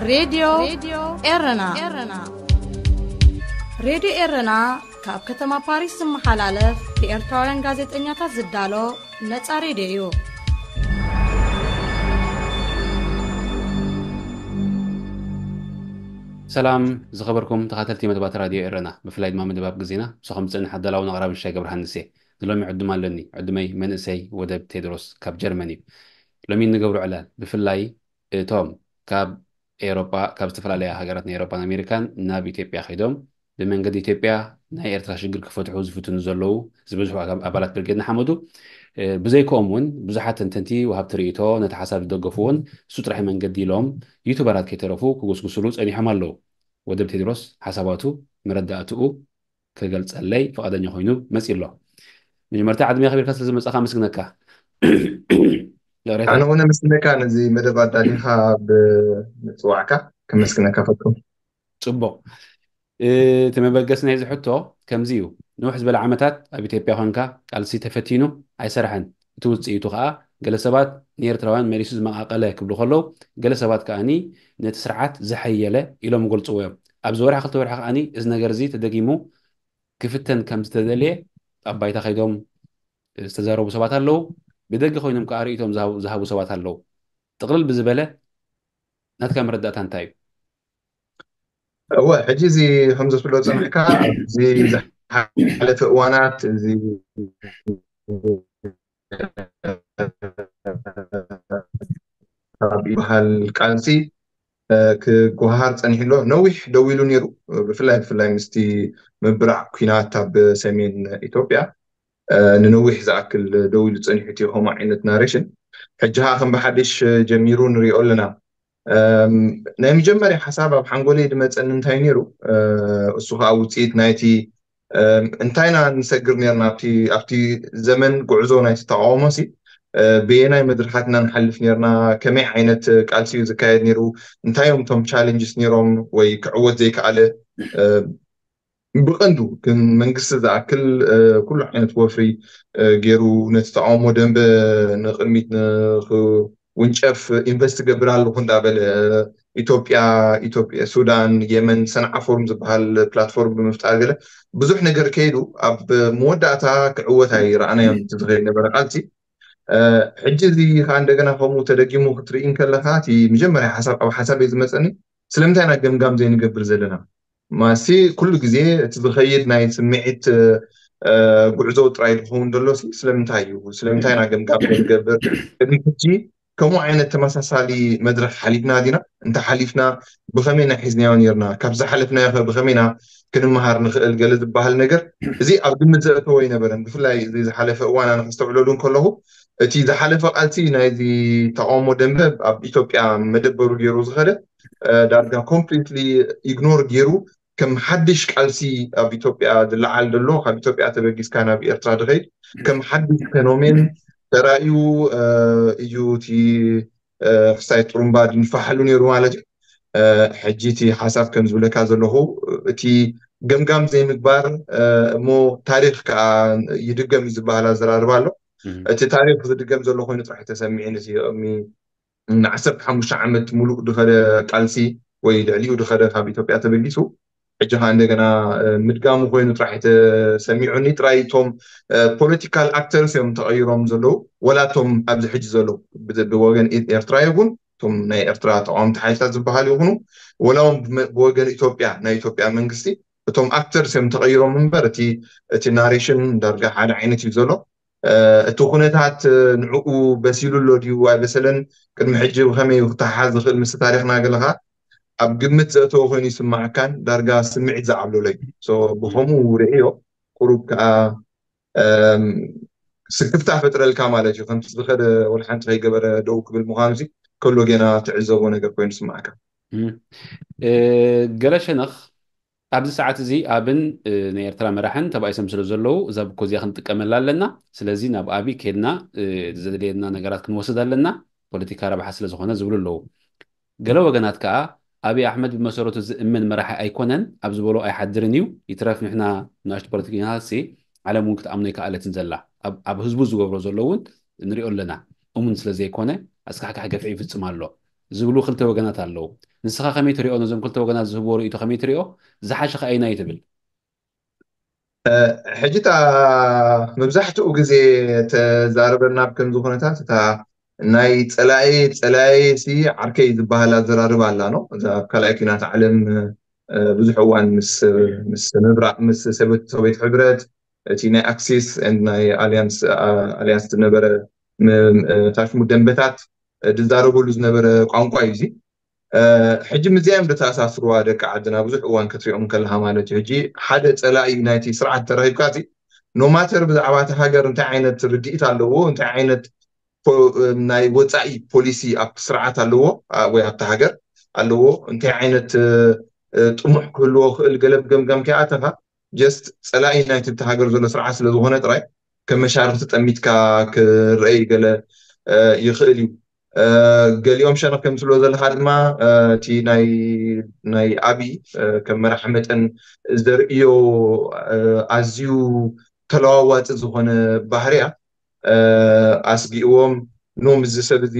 ሬድዮ ኤረና። ሬድዮ ኤረና ካብ ከተማ ፓሪስ ዝመሓላለፍ ብኤርትራውያን ጋዜጠኛታት ዝዳሎ ነጻ ሬድዮ እዩ። ሰላም ዝኸበርኩም ተኻተልቲ መደባት ራድዮ ኤረና፣ ብፍላይ ድማ መደባት ግዜና ምሳኹም ዝጸንሕ ኣዳላውን ኣቕራብን ሻይ ገብረሃንስ እየ። ንሎሚ ዕዱም ኣለኒ። ዕዱመይ መንእሰይ ወደብ ቴድሮስ ካብ ጀርመን እዩ። ሎሚ እንገብሮ ዕላል ብፍላይ እቶም ካብ ኤሮጳ፣ ካብ ዝተፈላለያ ሃገራት ናይ ኤሮጳን ኣሜሪካን ናብ ኢትዮጵያ ከይዶም ብመንገዲ ኢትዮጵያ ናይ ኤርትራ ሽግር ክፈትሑ ዝፍትኑ ዘለዉ ዝበዝሑ ኣጋ- ኣባላት ብርጌድ ንሓመዱ፣ እ፣ ብዘይከኦም እውን ብዙሓት ተንተንቲ፣ ወሃብቲ ርእይቶ፣ ነቲ ሓሳብ ዝደገፉ እውን እሱ ጥራሕ መንገዲ ኢሎም ዩቱበራት ከይተረፉ ክጉስጉስሉ ጸኒሖም ኣለዉ። ወደብ ቴድሮስ ሓሳባቱ፣ መረዳእትኡ ክገልጸለይ ፍቓደኛ ኮይኑ መጺኡ ኣሎ። መጀመርታ ዕድመ ከቢርካ ስለ ዝመጻኻ ኣመስግነካ። ሎሬት ኣነ እውን ኣመስግነካ ነዚ መደብ ኣዳሊኻ ብምጽዋዕካ ከመስግነካ ፈትኩ። ጽቡቕ። እቲ መበገሲ ናይዚ ሕቶ ከምዚ እዩ። ንውሕ ዝበለ ዓመታት ኣብ ኢትዮጵያ ኮንካ ቃልሲ ተፈቲኑ ኣይሰርሐን። እቲ ውጽኢቱ ከኣ ገለ ሰባት ንኤርትራውያን መሊሱ ዝመቓቐለ ክብሉ ከለዉ፣ ገለ ሰባት ከኣኒ ነቲ ስርዓት ዘሐየለ ኢሎም ይገልጽዎ እዮም። ኣብዚ ወርሒ ክልተ ወርሒ ከኣኒ እዚ ነገር እዚ ተደጊሙ ክፍተን ከም ዝተደልየ ኣብ ባይታ ከይዶም ዝተዛረቡ ሰባት ኣለዉ። ብደገ ኮይኖም ከኣ ርእይቶም ዝሃቡ ዝሃቡ ሰባት ኣለዉ። ጥቕልል ብዝበለ ናትካ መረዳእታ እንታይ እዩ? እወ፣ ሕጂ እዚ ከምዚ ትብሎ ዝጸናሕካ ኣብዚ ዝሓለፈ እዋናት እዚ ካብ ይበሃል ቃልሲ ክጓሃር ጸኒሑ ኣሎ። ነዊሕ ደው ኢሉ ነይሩ። ብፍላይ ብፍላይ ምስቲ ምብራዕ ኲናት ኣብ ሰሜን ኢትዮጵያ ንነዊሕ ዝኣክል ደው ኢሉ ጸኒሑ እቲ ከምኡ ዓይነት ናሬሽን። ሕጂ ኸዓ ከም ብሓድሽ ጀሚሩ ንሪኦ ኣለና። ናይ መጀመርያ ሓሳብ ኣብ ሓንጎለይ ዝመጸኒ እንታይ ነይሩ? እሱ ከዓ ውፅኢት ናይቲ እንታይ ኢና ንሰግር ነርና ኣብቲ ዘመን ጉዕዞ ናይቲ ተቃውሞ ሲ በየናይ መድረካት ኢና ንሓልፍ ነርና? ከመይ ዓይነት ቃልሲ እዩ ዝካየድ ነይሩ? እንታይ እዮም እቶም ቻለንጅስ ነይሮም ወይ ክዕወት ዘይከኣለ? ብቐንዱ ግን መንግስቲ ዝኣክል ኩሉ ዓይነት ወፍሪ ገይሩ ነቲ ተቃውሞ ደንበ ንቅድሚት ንክውንጨፍ ኢንቨስት ገብር ኣለኹ እንዳበለ ኢትዮጵያ ኢትዮጵያ ሱዳን የመን ሰንዓ ፎርም ዝበሃል ፕላትፎርም ብምፍጣር ገለ ብዙሕ ነገር ከይዱ ኣብ መወዳእታ ክዕወት ኣይረኣናዮም ዝኸይድ ነበረ ቃልሲ። ሕጂ እዚ ከዓ እንደገና ከምኡ ተደጊሙ ክትርኢ እንከለካ እቲ መጀመርያ ሓሳብ ኣብ ሓሳብ ዝመፀኒ ስለምንታይ ኢና ገምጋም ዘይንገብር ዘለና? ማሲ ኩሉ ግዜ እቲ ዝኸይድ ናይ ስምዒት ጉዕዞ ጥራይ ዝኸውን ዘሎ ስለምንታይ እዩ? ስለምንታይ ኢና ገምጋም ዘይንገብር? ቅድሚ ሕጂ ከምኡ ዓይነት ተመሳሳሊ መድረክ ሓሊፍና ዲና? እንተ ሓሊፍና ብኸመይ ኢና ሒዝናዮ ነርና? ካብ ዝሓለፍናዮ ከ ብኸመይ ኢና ክንመሃር ንኽእል? ገለ ዝበሃል ነገር እዚ ኣብ ግምት ዘእተወ ኣይነበረን። ብፍላይ እዚ ዝሓለፈ እዋን ኣነ ከስተውዕለሉ እንከለኹ እቲ ዝሓለፈ ቃልሲ ናይዚ ተቃውሞ ደንበ ኣብ ኢትዮጵያ መደበሩ ገይሩ ዝኸደ ዳርጋ ኮምፕሊትሊ ኢግኖር ገይሩ ከም ሓድሽ ቃልሲ ኣብ ኢትዮጵያ ዝለዓል ዘሎ ካብ ኢትዮጵያ ተበጊስካ ናብ ኤርትራ ድኸይድ ከም ሓድሽ ፌኖሜን ተራእዩ እዩ እቲ ክሳይ ጥሩምባ ድንፋሓሉ ነይሩ ማለት እዩ። ሕጂ እቲ ሓሳብ ከም ዝብለካ ዘለኹ እቲ ገምጋም ዘይምግባር እሞ ታሪክ ከዓ ይድገም እዩ ዝበሃል ኣዘራርባ ኣሎ። እቲ ታሪክ ዝድገም ዘሎ ኮይኑ ጥራሕ ተሰሚዑ ነቲ ቅድሚ ንዓሰርተ ሓሙሽተ ዓመት ሙሉእ ድኸደ ቃልሲ ወይ ልዕሊኡ ድኸደ ካብ ኢትዮጵያ ተበጊሱ ሕጂ ከዓ እንደገና ምድጋሙ ኮይኑ ጥራሕ ተሰሚዑኒ። ጥራይ እቶም ፖለቲካል ኣክተርስ እዮም ተቐይሮም ዘለዉ ወላ እቶም ኣብዚ ሕጂ ዘለዉ ብወገን ኤርትራ ይኹን እቶም ናይ ኤርትራ ተቃወምቲ ሓይልታት ዝበሃሉ ይኹኑ ወላ እውን ብወገን ኢትዮጵያ ናይ ኢትዮጵያ መንግስቲ እቶም ኣክተርስ እዮም ተቐይሮም እምበር እቲ እቲ ናሬሽን ዳርጋ ሓደ ዓይነት እዩ ዘሎ። እቲ ኩነታት ንዕኡ በሲሉ ኣሎ ድዩ ኣይበሰለን ቅድሚ ሕጂ ብኸመይ ክተሓሓዝ ዝኽእል ምስ ታሪኽና ገለኻ ኣብ ግምት ዘእተወ ኮይኑ ይስማዓካን ዳርጋ ስምዒት ዝዓብለሎ እዩ። ብኸምኡ ርእዮ ቁሩብ ከዓ ስክፍታ ፈጥረልካ ማለት እዩ። ከምቲ ዝኸደ ወላ ሓንቲ ከይገበረ ደው ክብል ምዃኑ ከሎ ጌና ትዕዘቦ ነገር ኮይኑ ይስማዓካ። ገለ ሸነኽ ኣብዚ ሰዓት እዚ ኣብን ናይ ኤርትራ መራሕን ተባኢሶም ስለ ዘለዉ እዛ ብኮ እዚኣ ክንጥቀመላ ኣለና። ስለዚ ናብ ኣቢ ከድና ዘድልየና ነገራት ክንወስድ ኣለና፣ ፖለቲካ ረብሓ ስለ ዝኾነ ዝብሉ ኣለዉ። ገለ ወገናት ከኣ ኣቢ ኣሕመድ ብመሰረቱ ዝእመን መራሒ ኣይኮነን፣ ኣብ ዝበሎ ኣይሓድርን እዩ፣ ይትረፍ ንሕና ንኣሽቱ ፖለቲከኛታትሲ ዓለም እውን ክትኣምኖ ኣይከኣለትን ዘላ። ኣብ ህዝቡ ዝገብሮ ዘሎ እውን ንሪኦ ኣለና። እሙን ስለ ዘይኮነ ኣስካሕካሒ ገፍዒ ይፍጽም ኣሎ። ዝብሉ ክልተ ወገናት ኣለዉ። ንስኻ ከመይ ትሪኦ? ነዞም ክልተ ወገናት ዝህብዎ ርእይቶ ከመይ ትሪኦ? ዝሓሸ ከ ኣየናይ እዩ ትብል? ሕጂ እታ መብዛሕትኡ ግዜ ተዛረበና ኣብ ከምዚ ኩነታት እታ ናይ ጸላኢ ጸላኢ ሲ ዓርከይ ዝበሃል ኣዘራርባ ኣላ ነው። እዛ ኣብ ካልኣይ ኲናት ዓለም ብዙሕ እዋን ምስ ምስ ምብራቕ ምስ ሰበት- ሶቤት ሕብረት እቲ ናይ ኣክሲስ and ናይ ኣሊያንስ ኣሊያንስ ዝነበረ ም- ም- ታሽሙ ደንበታት ዝዛረበሉ ዝነበረ ቋንቋ እዩ እዚ። ሕጂ ምስዚኣ እዮም ዝተኣሳስርዋ ደቂ ዓድና ብዙሕ እዋን ክትሪኦም ከለካ ማለት እዩ። ሕጂ ሓደ ጸላኢ ናይቲ ስርዓት ተረኺብካ ሲ ኖማተር ብዛዕባ እቲ ሃገር እንታይ ዓይነት ርድኢት ኣለዎ፣ እንታይ ዓይነት ናይ ወፃኢ ፖሊሲ ኣብቲ ስርዓት ኣለዎ ወይ ኣብቲ ሃገር ኣለዎ፣ እንታይ ዓይነት ጥሙሕ ክህልዎ ክእል ገለ ገምጋም ከይኣተካ just ፀላኢ ናይቲ ብቲ ሃገር ዘሎ ስርዓት ስለዝኾነ ጥራይ ከም መሻርክቲ ጠሚትካ ክረይ ገለ ይኽእል እዩ። ገሊኦም ሸነኽ ከም ትብሎ ዘለካ ድማ እቲ ናይ ኣቢ ከም መራሕ መጠን ዘርእዮ ኣዝዩ ተለዋዋጢ ዝኾነ ባህርያ ኣስጊእዎም፣ ኖ ምስዚ ሰብ እዚ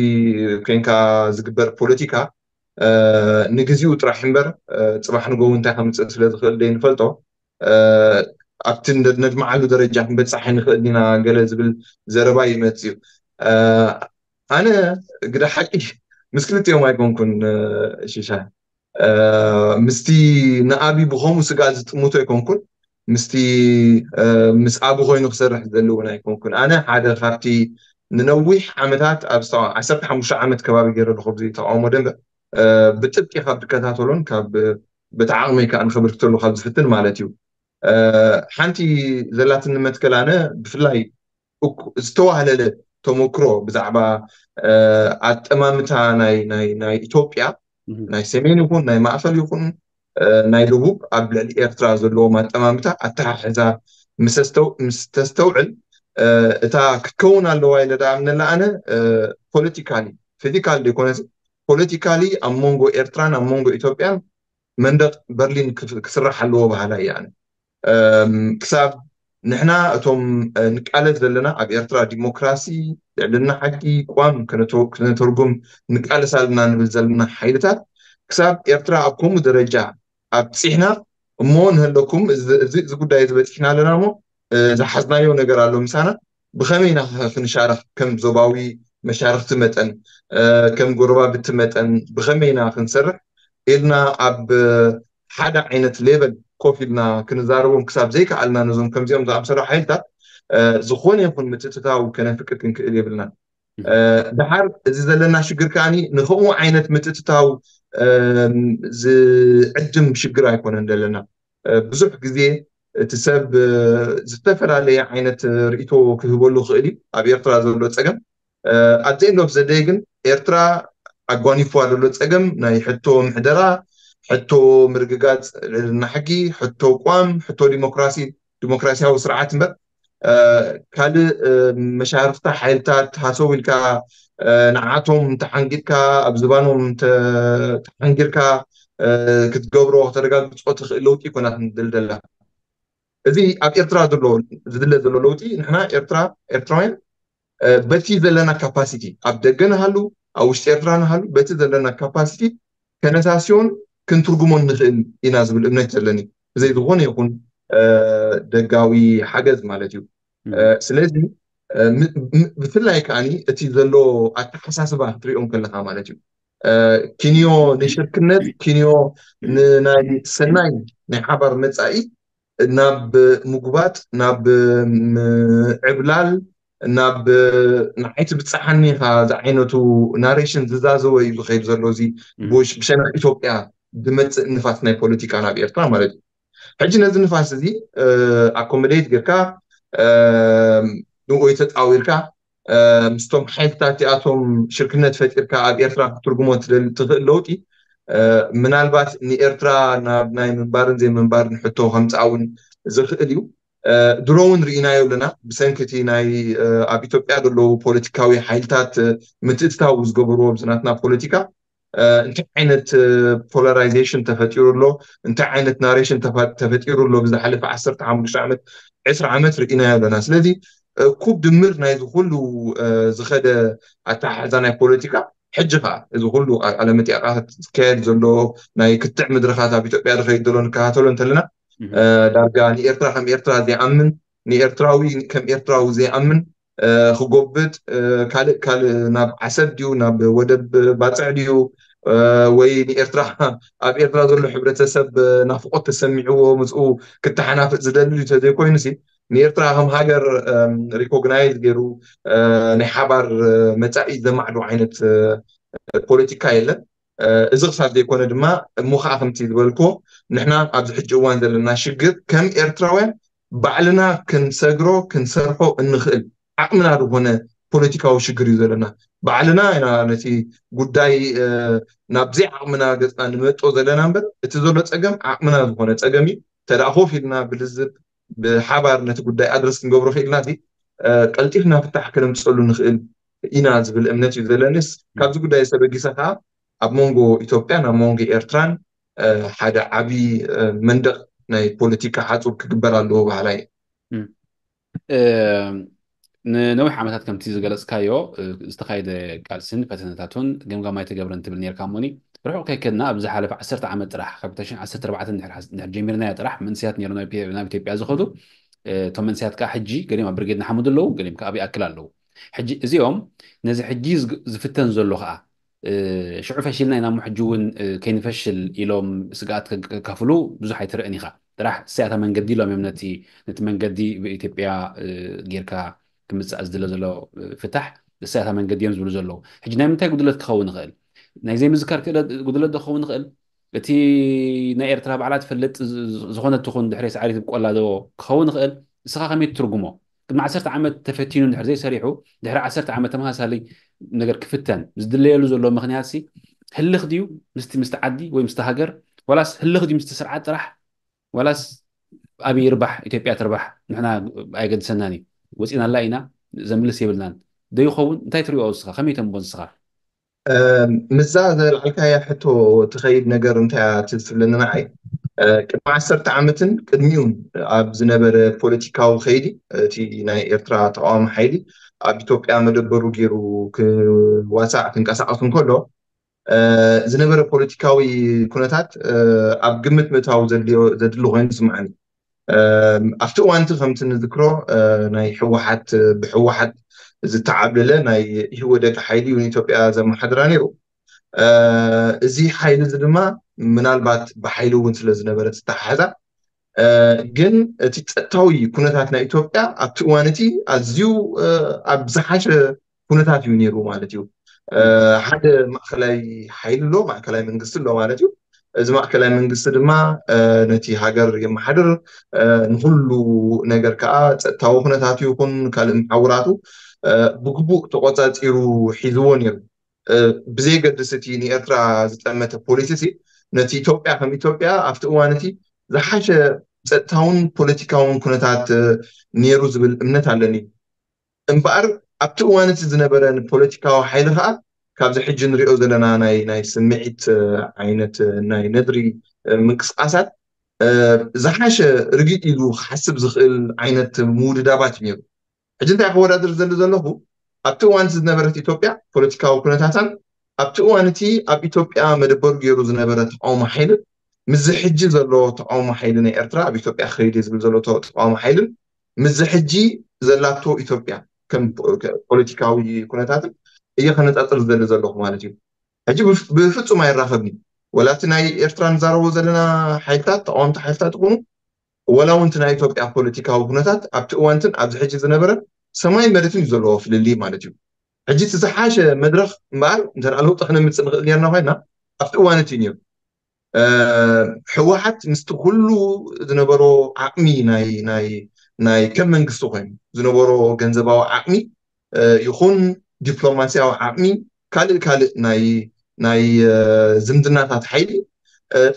ኮይንካ ዝግበር ፖለቲካ ንግዚኡ ጥራሕ እምበር ፅባሕ ንጎው እንታይ ከምፅእ ስለዝኽእል ደይንፈልጦ ኣብቲ ነድመዓሉ ደረጃ ክንበፃሕ ንኽእል ኢና ገለ ዝብል ዘረባ ይመፅ እዩ። ኣነ ግዳ ሓቂ ምስ ክልቲኦም ኣይኮንኩን ሽሻ ምስቲ ንኣቢ ብኸምኡ ስጋ ዝጥምቶ ኣይኮንኩን ምስቲ ምስ ኣቢ ኮይኑ ክሰርሕ ዝደሊ እውን ኣይኮንኩን። ኣነ ሓደ ካብቲ ንነዊሕ ዓመታት ኣብ ዓሰርተ ሓሙሽተ ዓመት ከባቢ ገይረ ኣለኹ ብዚ ተቃውሞ ደንበ ብጥብቂ ካብ ዝከታተሎን ካብ ብቲ ዓቕመይ ከዓ ንክብርክተሉ ካብ ዝፍትን ማለት እዩ። ሓንቲ ዘላትኒ መትከል ኣነ ብፍላይ ዝተዋህለለ ተሞክሮ ብዛዕባ ኣጠማምታ ናይ ኢትዮጵያ ናይ ሰሜን ይኹን ናይ ማእከል ይኹን ናይ ደቡብ ኣብ ልዕሊ ኤርትራ ዘለዎም ኣጠማምታ ኣተሓሕዛ ምስ ተስተውዕል እታ ክትከውን ኣለዋ ኢለ ደኣ እምነላ ኣነ ፖለቲካሊ ፊዚካል ዘይኮነስ ፖለቲካሊ ኣብ መንጎ ኤርትራን ኣብ መንጎ ኢትዮጵያን መንደቅ በርሊን ክስራሕ ኣለዎ በሃላይ እየ ኣነ። ክሳብ ንሕና እቶም ንቃለስ ዘለና ኣብ ኤርትራ ዲሞክራሲ፣ ልዕልና ሕጊ፣ ቅዋም ክነተርጉም ንቃለስ ኣለና ንብል ዘለና ሓይልታት ክሳብ ኤርትራ ኣብ ከምኡ ደረጃ ኣብፂሕና እሞ ንህለኩም እዚ ጉዳይ እዚ በፂሕና ኣለና እሞ ዝሓዝናዮ ነገር ኣሎ ምሳና ብኸመይ ኢና ክንሻረኽ ከም ዞባዊ መሻርክቲ መጠን ከም ጎረባብቲ መጠን ብኸመይ ኢና ክንሰርሕ ኢልና ኣብ ሓደ ዓይነት ሌቨል ኮፍ ኢልና ክንዛረቦም ክሳብ ዘይከኣልና ነዞም ከምዚኦም ዝኣምሰሉ ሓይልታት ዝኾነ ይኹን ምትእትታው ከነፍቅድ ክንክእል የብልናን። ድሓር እዚ ዘለና ሽግር ከዓኒ ንከምኡ ዓይነት ምትእትታው ዝዕድም ሽግር ኣይኮነን ዘለና። ብዙሕ ግዜ እቲ ሰብ ዝተፈላለየ ዓይነት ርእቶ ክህበሉ ክእል እዩ ኣብ ኤርትራ ዘሎ ፀገም። ኣት ኤንድ ኦፍ ዘደይ ግን ኤርትራ ኣጓኒፍዋ ዘሎ ፀገም ናይ ሕቶ ምሕደራ፣ ሕቶ ምርግጋፅ ልዕልና ሕጊ፣ ሕቶ ቋም፣ ሕቶ ዲሞክራሲ ዲሞክራሲያዊ ስርዓት እምበር ካልእ መሻርክታ ሓይልታት ሃሰው ኢልካ ንዓቶም ተሓንጊድካ ኣብ ዝባኖም ተሓንጊድካ ክትገብሮ ከተረጋግፆ ትኽእል ለውጢ ይኮናት ንድልደላ። እዚ ኣብ ኤርትራ ዘሎ ዝድለ ዘሎ ለውጢ ንሕና ኤርትራ ኤርትራውያን በቲ ዘለና ካፓሲቲ ኣብ ደገ ንሃሉ ኣብ ውሽጢ ኤርትራ ንሃሉ በቲ ዘለና ካፓሲቲ ከነሳስዮን ክንትርጉሞን ንኽእል ኢና ዝብል እምነት ዘለኒ ብዘይ ዝኾነ ይኹን ደጋዊ ሓገዝ ማለት እዩ። ስለዚ ብፍላይ ከዓኒ እቲ ዘሎ ኣተሓሳስባ ክትሪኦም ከለካ ማለት እዩ ኪንዮ ንሽርክነት ኪንዮ ንናይ ሰናይ ናይ ሓባር መፃኢ ናብ ምጉባጥ ናብ ምዕብላል ናብ ንዓይ ትብፅሓኒ ኢኻ ዝዓይነቱ ናሬሽን ዝዛዘወ እዩ ዝኸይድ ዘሎ እዚ ብሸነኽ ኢትዮጵያ ዝመፅእ ንፋስ ናይ ፖለቲካ ናብ ኤርትራ ማለት እዩ። ሕጂ ነዚ ንፋስ እዚ ኣኮመዴት ጌርካ ንኡ ተጣዊርካ ምስቶም ሓይልታት እቲኣቶም ሽርክነት ፈጢርካ ኣብ ኤርትራ ክትርጉሞ ትኽእል ለውጢ ምናልባት ንኤርትራ ናብ ናይ ምንባርን ዘይምንባርን ሕቶ ከምፅኣ እውን ዝኽእል እዩ። ድሮ እውን ርኢናዮ ኣለና ብሰንኪ እቲ ናይ ኣብ ኢትዮጵያ ዘለዉ ፖለቲካዊ ሓይልታት ምትእትታው ዝገበርዎ ብዝናትና ፖለቲካ እንታይ ዓይነት ፖላራይዜሽን ተፈጢሩ ኣሎ፣ እንታይ ዓይነት ናሬሽን ተፈጢሩ ኣሎ ብዝሓለፈ ዓሰርተ ሓሙሽተ ዓመት ዕስራ ዓመት ርኢናዮ ኣለና። ስለዚ ኩብ ድምር ናይዚ ኩሉ ዝኸደ ኣተሓሕዛ ናይ ፖለቲካ ሕጂ ከዓ እዚ ኩሉ ቃለ መጠይቃት ዝካየድ ዘሎ ናይ ክትዕ መድረኻት ኣብ ኢትዮጵያ ዝኸይድ ዘሎ ንከታተሎ እንተለና ዳርጋ ንኤርትራ ከም ኤርትራ ዘይኣምን፣ ንኤርትራዊ ከም ኤርትራዊ ዘይኣምን፣ ክጎብጥ፣ ካልእ ካልእ ናብ ዓሰብ ድዩ ናብ ወደብ ባፅዕ ድዩ ወይ ንኤርትራ ኣብ ኤርትራ ዘሎ ሕብረተሰብ ናፍቆት ተሰሚዕዎ ምስኡ ክተሓናፍጥ ዝደሊ ተዘይኮይኑ ሲ ንኤርትራ ከም ሃገር ሪኮግናይዝ ገይሩ ናይ ሓባር መፃኢ ዘማዕዱ ዓይነት ፖለቲካ የለን። እዚ ክሳብ ዘይኮነ ድማ እሞ ከዓ ከምቲ ዝበልኮ ንሕና ኣብዚ ሕጂ እዋን ዘለና ሽግር ከም ኤርትራውያን ባዕልና ክንሰግሮ ክንሰርሖ እንኽእል ዓቕምና ዝኾነ ፖለቲካዊ ሽግር እዩ ዘለና። ባዕልና ኢና ነቲ ጉዳይ ናብዚ ዓቕምና ገፅና ንመጦ ዘለና እምበር እቲ ዘሎ ፀገም ዓቕምና ዝኾነ ፀገም እዩ። ተደኣ ኮፍ ኢልና ብልዝብ ብሓባር ነቲ ጉዳይ ኣድረስ ክንገብሮ ክኢልና ቀልጢፍና ፍታሕ ከነምፀሉ ንኽእል ኢና ዝብል እምነት እዩ ዘለንስ ካብዚ ጉዳይ ዝተበጊሰ ከዓ ኣብ መንጎ ኢትዮጵያን ኣብ መንጎ ኤርትራን ሓደ ዓብዪ መንደቕ ናይ ፖለቲካ ሓፁር ክግበር ኣለዎ በሃላይ። ንነዊሕ ዓመታት ከምቲ ዝገለፅካዮ ዝተኻየደ ቃልስን ፈተነታቱን ገምጋም ኣይተገብረን ትብል ነርካ እሞኒ ርሑቕ ከይከድና ኣብ ዝሓለፈ ዓሰርተ ዓመት ጥራሕ ካብ ክልተ ሽሕን ዓሰርተ ኣርባዕተን ድሕር ጀሚርናዮ ጥራሕ መንእሰያት ነይሩ ናብ ኢትዮጵያ ዝኸዱ እቶም መንእሰያት ከዓ ሕጂ ገሊኦም ኣብ ብርጌድ ንሓመዱ ኣለዉ ገሊኦም ከዓ ኣብ ይኣክል ኣለዉ ሕጂ እዚኦም ነዚ ሕጂ ዝፍተን ዘሎ ከዓ ሽዑ ፈሺልና ኢና እሞ ሕጂ እውን ከይንፈሽል ኢሎም ስግኣት ከካፍሉ ብዙሕ ኣይትርእን ኢኻ ጥራሕ እሳያታ መንገዲ ኢሎም እዮም ነቲ ነቲ መንገዲ ብኢትዮጵያ ጌርካ ክምፃእ ዝድለ ዘሎ ፍታሕ እሳያታ መንገዲ እዮም ዝብሉ ዘለዉ ሕጂ ናይ ምንታይ ጉድለት ክኸውን ይኽእል ናይ ዘይምዝካር ክእለት ጉድለት ዶ ክኸውን ይኽእል እቲ ናይ ኤርትራ ባዕላ ትፈልጥ ዝኾነት ትኹን ድሕሪ ሰዓሪት ቆላ ዶ ክኸውን ይኽእል እስኻ ከመይ ትትርጉሞ ቅድሚ ዓሰርተ ዓመት ተፈቲኑ ድሕር ዘይሰሪሑ ድሕሪ ዓሰርተ ዓመት ተመሳሳሊ ነገር ክፍተን ዝድለየሉ ዘሎ ምክንያት ሲ ህልኽ ድዩ ምስቲ ምስቲ ዓዲ ወይ ምስቲ ሃገር ዋላስ ህልኽ ድዩ ምስቲ ስርዓት ጥራሕ ዋላስ ኣበይ ይርባሕ ኢትዮጵያ ትርባሕ ንሕና ኣይገድሰናን እዩ ወፂናላ ኢና ዘምልስ የብልናን ዶ ይኸውን እንታይ ትሪኦ እስኻ ከመይ ተንቦ ንስኻ ምዛ ዘልዓልካያ ሕቶ ትኸይድ ነገር እንታይ እያ ትብለኒ ንዓይ ቅድሚ ዓሰርተ ዓመትን ቅድሚኡን ኣብ ዝነበረ ፖለቲካዊ ከይዲ እቲ ናይ ኤርትራ ተቃዋሚ ሓይሊ ኣብ ኢትዮጵያ መደበሩ ገይሩ ክዋሳዕ ክንቀሳቀስ እንከሎ ዝነበረ ፖለቲካዊ ኩነታት ኣብ ግምት ምእታው ዘድሊ ኮይኑ ዝስምዓኒ ኣብቲ እዋንቲ ከምቲ ንዝክሮ ናይ ህወሓት ብህወሓት ዝተዓብለለ ናይ ኢህወደግ ሓይሊ እዩ ንኢትዮጵያ ዘመሓድራ ነይሩ እዚ ሓይሊ እዚ ድማ ምናልባት ብሓይሊ እውን ስለ ዝነበረ ዝተሓሓዛ ግን እቲ ፀጥታዊ ኩነታት ናይ ኢትዮጵያ ኣብቲ እዋን እቲ ኣዝዩ ኣብ ዝሓሸ ኩነታት እዩ ነይሩ ማለት እዩ ሓደ ማእከላይ ሓይሊ ኣሎ ማእከላይ መንግስቲ ኣሎ ማለት እዩ እዚ ማእከላይ መንግስቲ ድማ ነቲ ሃገር የመሓድር ንኩሉ ነገር ከዓ ፀጥታዊ ኩነታት ይኹን ካልእ መሓውራቱ ብግቡእ ተቆፃፂሩ ሒዝዎ ነይሩ ብዘየገድስ እቲ ንኤርትራ ዝጠመተ ፖሊሲ ነቲ ኢትዮጵያ ከም ኢትዮጵያ ኣብቲ እዋን እቲ ዝሓሸ ፀጥታውን ፖለቲካውን ኩነታት ነይሩ ዝብል እምነት ኣለኒ እምበኣር ኣብቲ እዋን እቲ ዝነበረ ንፖለቲካዊ ሓይሊ ከዓ ካብዚ ሕጂ ንሪኦ ዘለና ናይ ናይ ስምዒት ዓይነት ናይ ነድሪ ምንቅስቃሳት ዝሓሸ ርግእ ኢሉ ክሓስብ ዝኽእል ዓይነት ምውድዳባት እዩ ነይሩ ሕጂ እንታይ ክወዳደር ዘለ ዘለኹ ኣብቲ እዋን ዝነበረት ኢትዮጵያ ፖለቲካዊ ኩነታታን ኣብቲ እዋን እቲ ኣብ ኢትዮጵያ መደበሩ ገይሩ ዝነበረ ተቃውሞ ሓይልን ምስዚ ሕጂ ዘሎ ተቃውሞ ሓይሊ ናይ ኤርትራ ኣብ ኢትዮጵያ ክኸይድ ዝብል ዘሎ ተቃውሞ ሓይልን ምስዚ ሕጂ ዘላቶ ኢትዮጵያ ከም ፖለቲካዊ ኩነታትን እየ ከነፃፅር ዝደሊ ዘለኹ ማለት እዩ ሕጂ ብፍፁም ኣይራኸብኒ ወላ እቲ ናይ ኤርትራ ንዛረቦ ዘለና ሓይልታት ተቃወምቲ ሓይልታት ይኹኑ ወላ እውን ናይ ኢትዮጵያ ፖለቲካዊ ኩነታት ኣብቲ እዋንትን ኣብዚ ሕጂ ዝነበረ ሰማይ መሬትን እዩ ዘለዎ ፍልልይ ማለት እዩ ሕጂ እቲ ዝሓሸ መድረክ እምበኣር እንተ ለውጢ ክነምፅእ ንኽእል ኔርና ኮይና ኣብቲ እዋን እቲ ነይሩ ህወሓት ምስቲ ኩሉ ዝነበሮ ዓቕሚ ናይ ናይ ናይ ከም መንግስቲ ኮይኑ ዝነበሮ ገንዘባዊ ዓቕሚ ይኹን ዲፕሎማሲያዊ ዓቕሚ ካልእ ካልእ ናይ ናይ ዝምድናታት ሓይሊ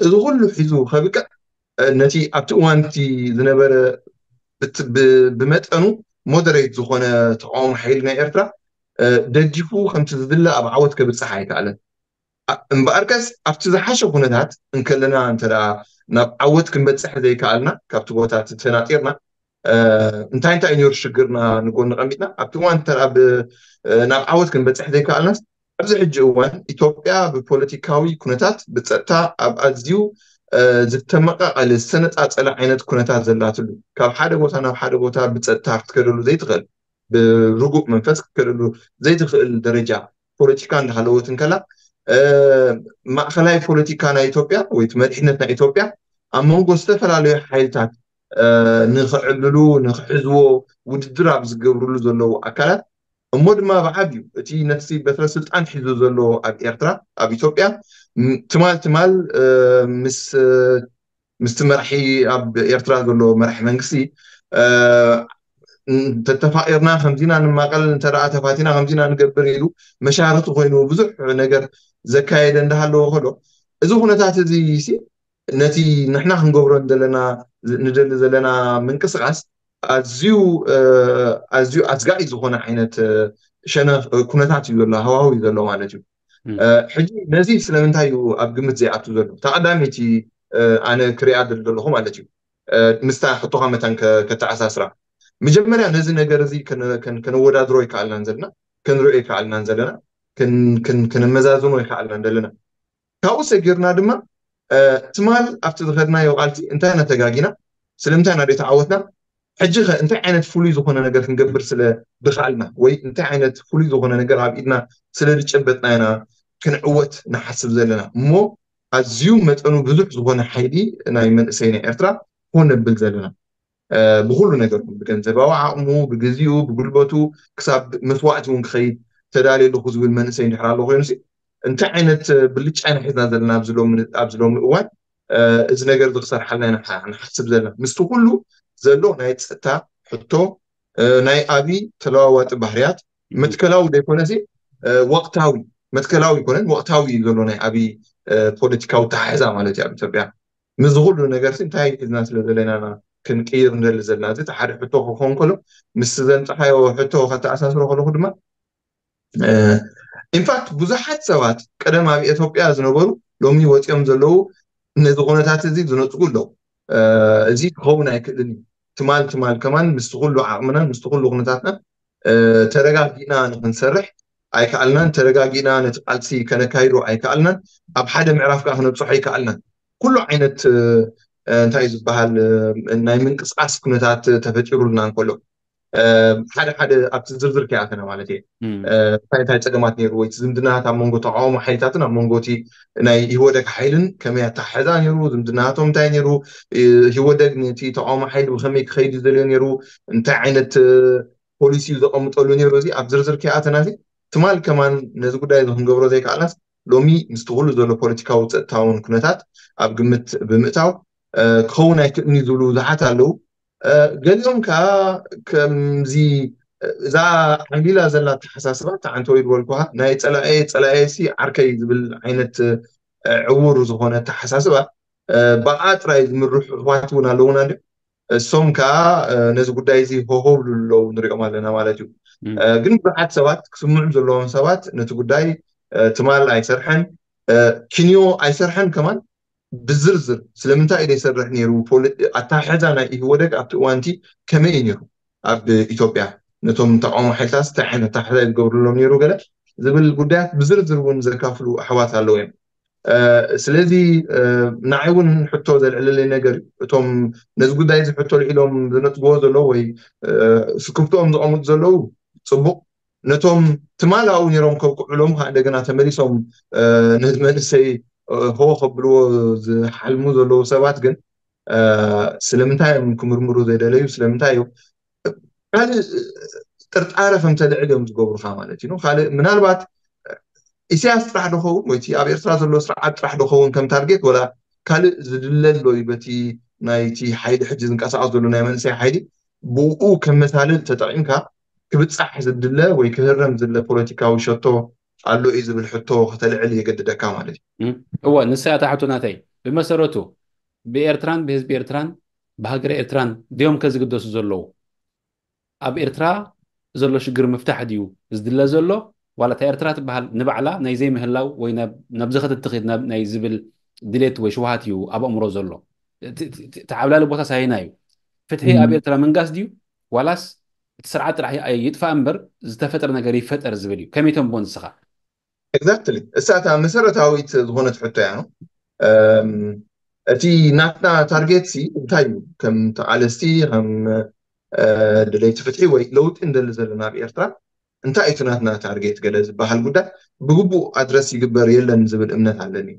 እዚ ኩሉ ሒዙ ከብቅዕ ነቲ ኣብቲ እዋን እቲ ዝነበረ ብመጠኑ ሞደሬት ዝኾነ ተቃውሞ ሓይሊ ናይ ኤርትራ ደጊፉ ከምቲ ዝድለ ኣብ ዓወት ከብፅሕ ኣይከኣለን እምበኣርከስ ኣብቲ ዝሓሸ ኩነታት እንከለና እንተ ናብ ዓወት ክንበፅሕ ዘይከኣልና ካብቲ ቦታ ተናጢርና እንታይ እንታይ ነሩ ሽግርና ንጎኒ ቀሚጥና ኣብቲ እዋን እንተ ናብ ዓወት ክንበፅሕ ዘይከኣልናስ ኣብዚ ሕጂ እዋን ኢትዮጵያ ብፖለቲካዊ ኩነታት ብፀጥታ ኣብ ኣዝዩ ዝተመቃቀለ ዝተነፃፀለ ዓይነት ኩነታት ዘላትሉ፣ ካብ ሓደ ቦታ ናብ ሓደ ቦታ ብፀጥታ ክትከደሉ ዘይትኽእል፣ ብርጉእ መንፈስ ክትከደሉ ዘይትኽእል ደረጃ ፖለቲካ እንዳሃለወት እንከላ፣ ማእኸላይ ፖለቲካ ናይ ኢትዮጵያ ወይ መሪሕነት ናይ ኢትዮጵያ ኣብ መንጎ ዝተፈላለዩ ሓይልታት ንክዕልሉ ንክሕዝዎ ውድድር ኣብ ዝገብርሉ ዘለዉ ኣካላት፣ እሞ ድማ ብዓብዩ እቲ ነቲ በትረ ስልጣን ሒዙ ዘሎ ኣብ ኤርትራ ኣብ ኢትዮጵያ ትማል ትማል ምስ ምስቲ መራሒ ኣብ ኤርትራ ዘሎ መራሒ መንግስቲ ተተፋቂርና ከምዚና ንማቀል እንተ ተፋቲና ከምዚና ንገብር ኢሉ መሻርክቲ ኮይኑ ብዙሕ ነገር ዘካየደ እንዳሃለዎ ከሎ፣ እዚ ኩነታት እዚ ነቲ ንሕና ክንገብሮ ዘለና ንደሊ ዘለና ምንቅስቃስ ኣዝዩ ኣዝዩ ኣስጋኢ ዝኾነ ዓይነት ሸነ ኩነታት እዩ ዘሎ፣ ሃዋሁ እዩ ዘሎ ማለት እዩ። ሕጂ ነዚ ስለምንታይ እዩ ኣብ ግምት ዘይኣቱ ዘሎ? እታ ቀዳመይቲ ኣነ ክሪኣ ዘለኹ ማለት እዩ፣ ምስታ ሕቶኻ መታን ከተዓሳስራ፣ መጀመርያ ነዚ ነገር እዚ ከነወዳድሮ ይከኣልናን ዘለና፣ ክንሪኦ ይከኣልናን ዘለና፣ ክነመዛዝኖ ይከኣልናን ዘለና። ካብኡ ሰጊርና ድማ ትማል ኣብቲ ዝኸድናዮ ቃልሲ እንታይ ነተጋጊና፣ ስለምንታይ ኢና ዘይተዓወትና፣ ሕጂ ኸ እንታይ ዓይነት ፍሉይ ዝኾነ ነገር ክንገብር ስለ ዝኸኣልና ወይ እንታይ ዓይነት ፍሉይ ዝኾነ ነገር ኣብ ኢድና ስለ ዝጨበጥና ኢና ክንዕወት ንሓስብ ዘለና እሞ ኣዝዩ መጠኑ ብዙሕ ዝኾነ ሓይሊ ናይ መንእሰይ ናይ ኤርትራ ኮን ነብል ዘለና ብኩሉ ነገር ብገንዘባዊ ዓቕሙ ብግዚኡ ብጉልበቱ ክሳብ መስዋእቲ እውን ክኸይድ ተዳልየ ኣለኹ ዝብል መንእሰይ እንድሕር ኣሎ ኮይኑ እንታይ ዓይነት ብልጫ ኢና ሒዝና ዘለና ኣብዚ ሎሚ እዋን እዚ ነገር እዚ ክሰርሓልና ኢና ንሓስብ ዘለና። ምስቲ ኩሉ ዘሎ ናይ ፀጥታ ሕቶ ናይ ኣብይ ተለዋዋጢ ባህርያት መትከላዊ ዘይኮነሲ ወቅታዊ መትከላዊ ይኮነን ወቅታዊ እዩ ዘሎ ናይ ኣብይ ፖለቲካዊ ኣተሓሕዛ ማለት እዩ ኣብ ኢትዮጵያ። ምስዚ ኩሉ ነገር እንታይ ሒዝና ስለ ዘለና ክንቅይር ንደሊ ዘለና እዚ ሓደ ሕቶ ክኸውን ከሎ ምስ ዘንጠኻዮ ሕቶ ከተኣሳስሮ ከለኹ ድማ ኢንፋክት ብዙሓት ሰባት ቀደም ኣብ ኢትዮጵያ ዝነበሩ ሎሚ ወፂኦም ዘለዉ ነዚ ኩነታት እዚ ዝነፅጉ ኣለዉ። እዚ ክኸውን ኣይክእልን እዩ። ትማል ትማል ከማን ምስቲ ኩሉ ዓቕምናን ምስቲ ኩሉ ኩነታትና ተረጋጊእና ንክንሰርሕ ኣይከኣልናን። ተረጋጊእና ነቲ ቃልሲ ከነካይዶ ኣይከኣልናን። ኣብ ሓደ ምዕራፍ ከዓ ክነብፅሖ ኣይከኣልናን። ኩሉ ዓይነት እንታይ እዩ ዝበሃል ናይ ምንቅስቃስ ኩነታት ተፈጢሩልና እንከሎ ሓደ ሓደ ኣብቲ ዝርዝር ከይኣተና ማለት እየ እንታይ እንታይ ፀገማት ነይሩ ወይ ዝምድናታት ኣብ መንጎ ተቃውሞ ሓይልታትን ኣብ መንጎ እቲ ናይ ኢህወደግ ሓይልን ከመይ ኣተሓሕዛ ነይሩ ዝምድናታቶም እንታይ ነይሩ ኢህወደግ ነቲ ተቃውሞ ሓይሊ ብከመይ ክኸይድ ዝደልዮ ነይሩ እንታይ ዓይነት ፖሊሲ እዩ ዘቐምጠሉ ነይሩ እዚ ኣብ ዝርዝር ከይኣተና እዚ ትማል ከማን ነዚ ጉዳይ እዚ ክንገብሮ ዘይከኣልናስ ሎሚ ምስቲ ኩሉ ዘሎ ፖለቲካዊ ፀጥታውን ኩነታት ኣብ ግምት ብምእታው ክኸውን ኣይክእልኒ ዝብሉ ብዙሓት ኣለዉ። ገሊኦም ከዓ ከምዚ እዛ ዓሊላ ዘላ ኣተሓሳስባ ተዓንተ ወይ ዝበልኩሃ ናይ ፀላኤ ፀላኤ ሲ ዓርከይ ዝብል ዓይነት ዕውር ዝኾነ ኣተሓሳስባ ብኣ ጥራይ ዝምርሑ ኣሕዋት እውን ኣለውና እንዲ እሶም ከዓ ነዚ ጉዳይ እዚ ሆሆ ብሉ ኣለዉ ንሪኦም ኣለና ማለት እዩ። ግን ብዙሓት ሰባት ክስምዑ ዘለዎም ሰባት ነቲ ጉዳይ ትማል ኣይሰርሐን ኪንዮ ኣይሰርሐን ከማን ብዝርዝር ስለምንታይ እዩ ዘይሰርሕ ነይሩ ኣተሓሕዛ ናይ ኢህወደግ ኣብቲ እዋንቲ ከመይ እዩ ነይሩ ኣብ ኢትዮጵያ ነቶም ተቃውሞ ሓይልታት እንታይ ዓይነት ኣተሓሕዛ እዩ ዝገብርሎም ነይሩ ገለ ዝብል ጉዳያት ብዝርዝር እውን ዘካፍሉ ኣሕዋት ኣለዉ እዮም። ስለዚ ንዓይ እውን ሕቶ ዘልዕለለይ ነገር እዩ እቶም ነዚ ጉዳይ እዚ ሕቶ ልዒሎም ዝነጥግዎ ዘለዉ ወይ ስክፍትኦም ዘቐምጡ ዘለዉ ፅቡቅ ነቶም ትማል ኣብኡ ነይሮም ከብቅዑሎም ከዓ እንደገና ተመሊሶም ነዚ መንእሰይ ሆ ከብልዎ ዝሓልሙ ዘለዉ ሰባት ግን ስለምንታይ እዮም ክምርምሩ ዘይደለዩ ስለምንታይ እዮም ካልእ ጥርጣረ ከም ተልዕል እዮም ዝገብሩካ ማለት እዩ ካልእ ምናልባት ኢሳያስ ጥራሕ ዶኸውን ወይ ኣብ ኤርትራ ዘሎ ስርዓት ጥራሕ ዶኸውን ከም ታርጌት ወላ ካልእ ዝድለ ኣሎ እዩ በቲ ናይቲ ሓይሊ ሕጂ ዝንቀሳቀስ ዘሎ ናይ መንእሰይ ሓይሊ ብኡ ከም መሳልል ተጠቂምካ ክብፃሕ ዝድለ ወይ ክህረም ዝድለ ፖለቲካዊ ሸቶ ኣሎ እዩ ዝብል ሕቶ ከተልዕል የገድደካ ማለት እዩ። እወ ንሳ እያ እታ ሕቶ ናተይ። ብመሰረቱ ብኤርትራን ብህዝቢ ኤርትራን ብሃገረ ኤርትራን ድዮም ከ ዝግደሱ ዘለዉ? ኣብ ኤርትራ ዘሎ ሽግር ምፍታሕ ድዩ ዝድለ ዘሎ ዋላ እታ ኤርትራ ትበሃል ንባዕላ ናይ ዘይምህላው ወይ ናብዚ ከተትኺድ ናይ ዝብል ድሌት ወይ ሽውሃት እዩ ኣብ ኣእምሮ ዘሎ። እቲ ዓብላሊ ቦታ ሳይና እዩ። ፍትሒ ኣብ ኤርትራ ምንጋስ ድዩ ዋላስ እቲ ስርዓት ጥራሕ ይጥፋእ እምበር ዝተፈጥረ ነገር ይፈጠር ዝብል እዩ። ከመይ ተንቦ ንስኻ? Exactly። እሳታ መሰረታዊት ዝኾነት ሕቶ እያ። እም፣ እቲ ናትና ታርጌት ሲ እንታይ እዩ? ከም ተቓለስቲ፣ ከም እ፣ ደለይቲ ፍትሒ ወይ ለውጢ እንደሊ ዘለና ኣብ ኤርትራ እንታይ እዩ እቲ ናትና ታርጌት ገለ ዝበሃል ጉዳይ ብግቡእ ኣድረስ ይግበር የለን ዝብል እምነት ኣለኒ።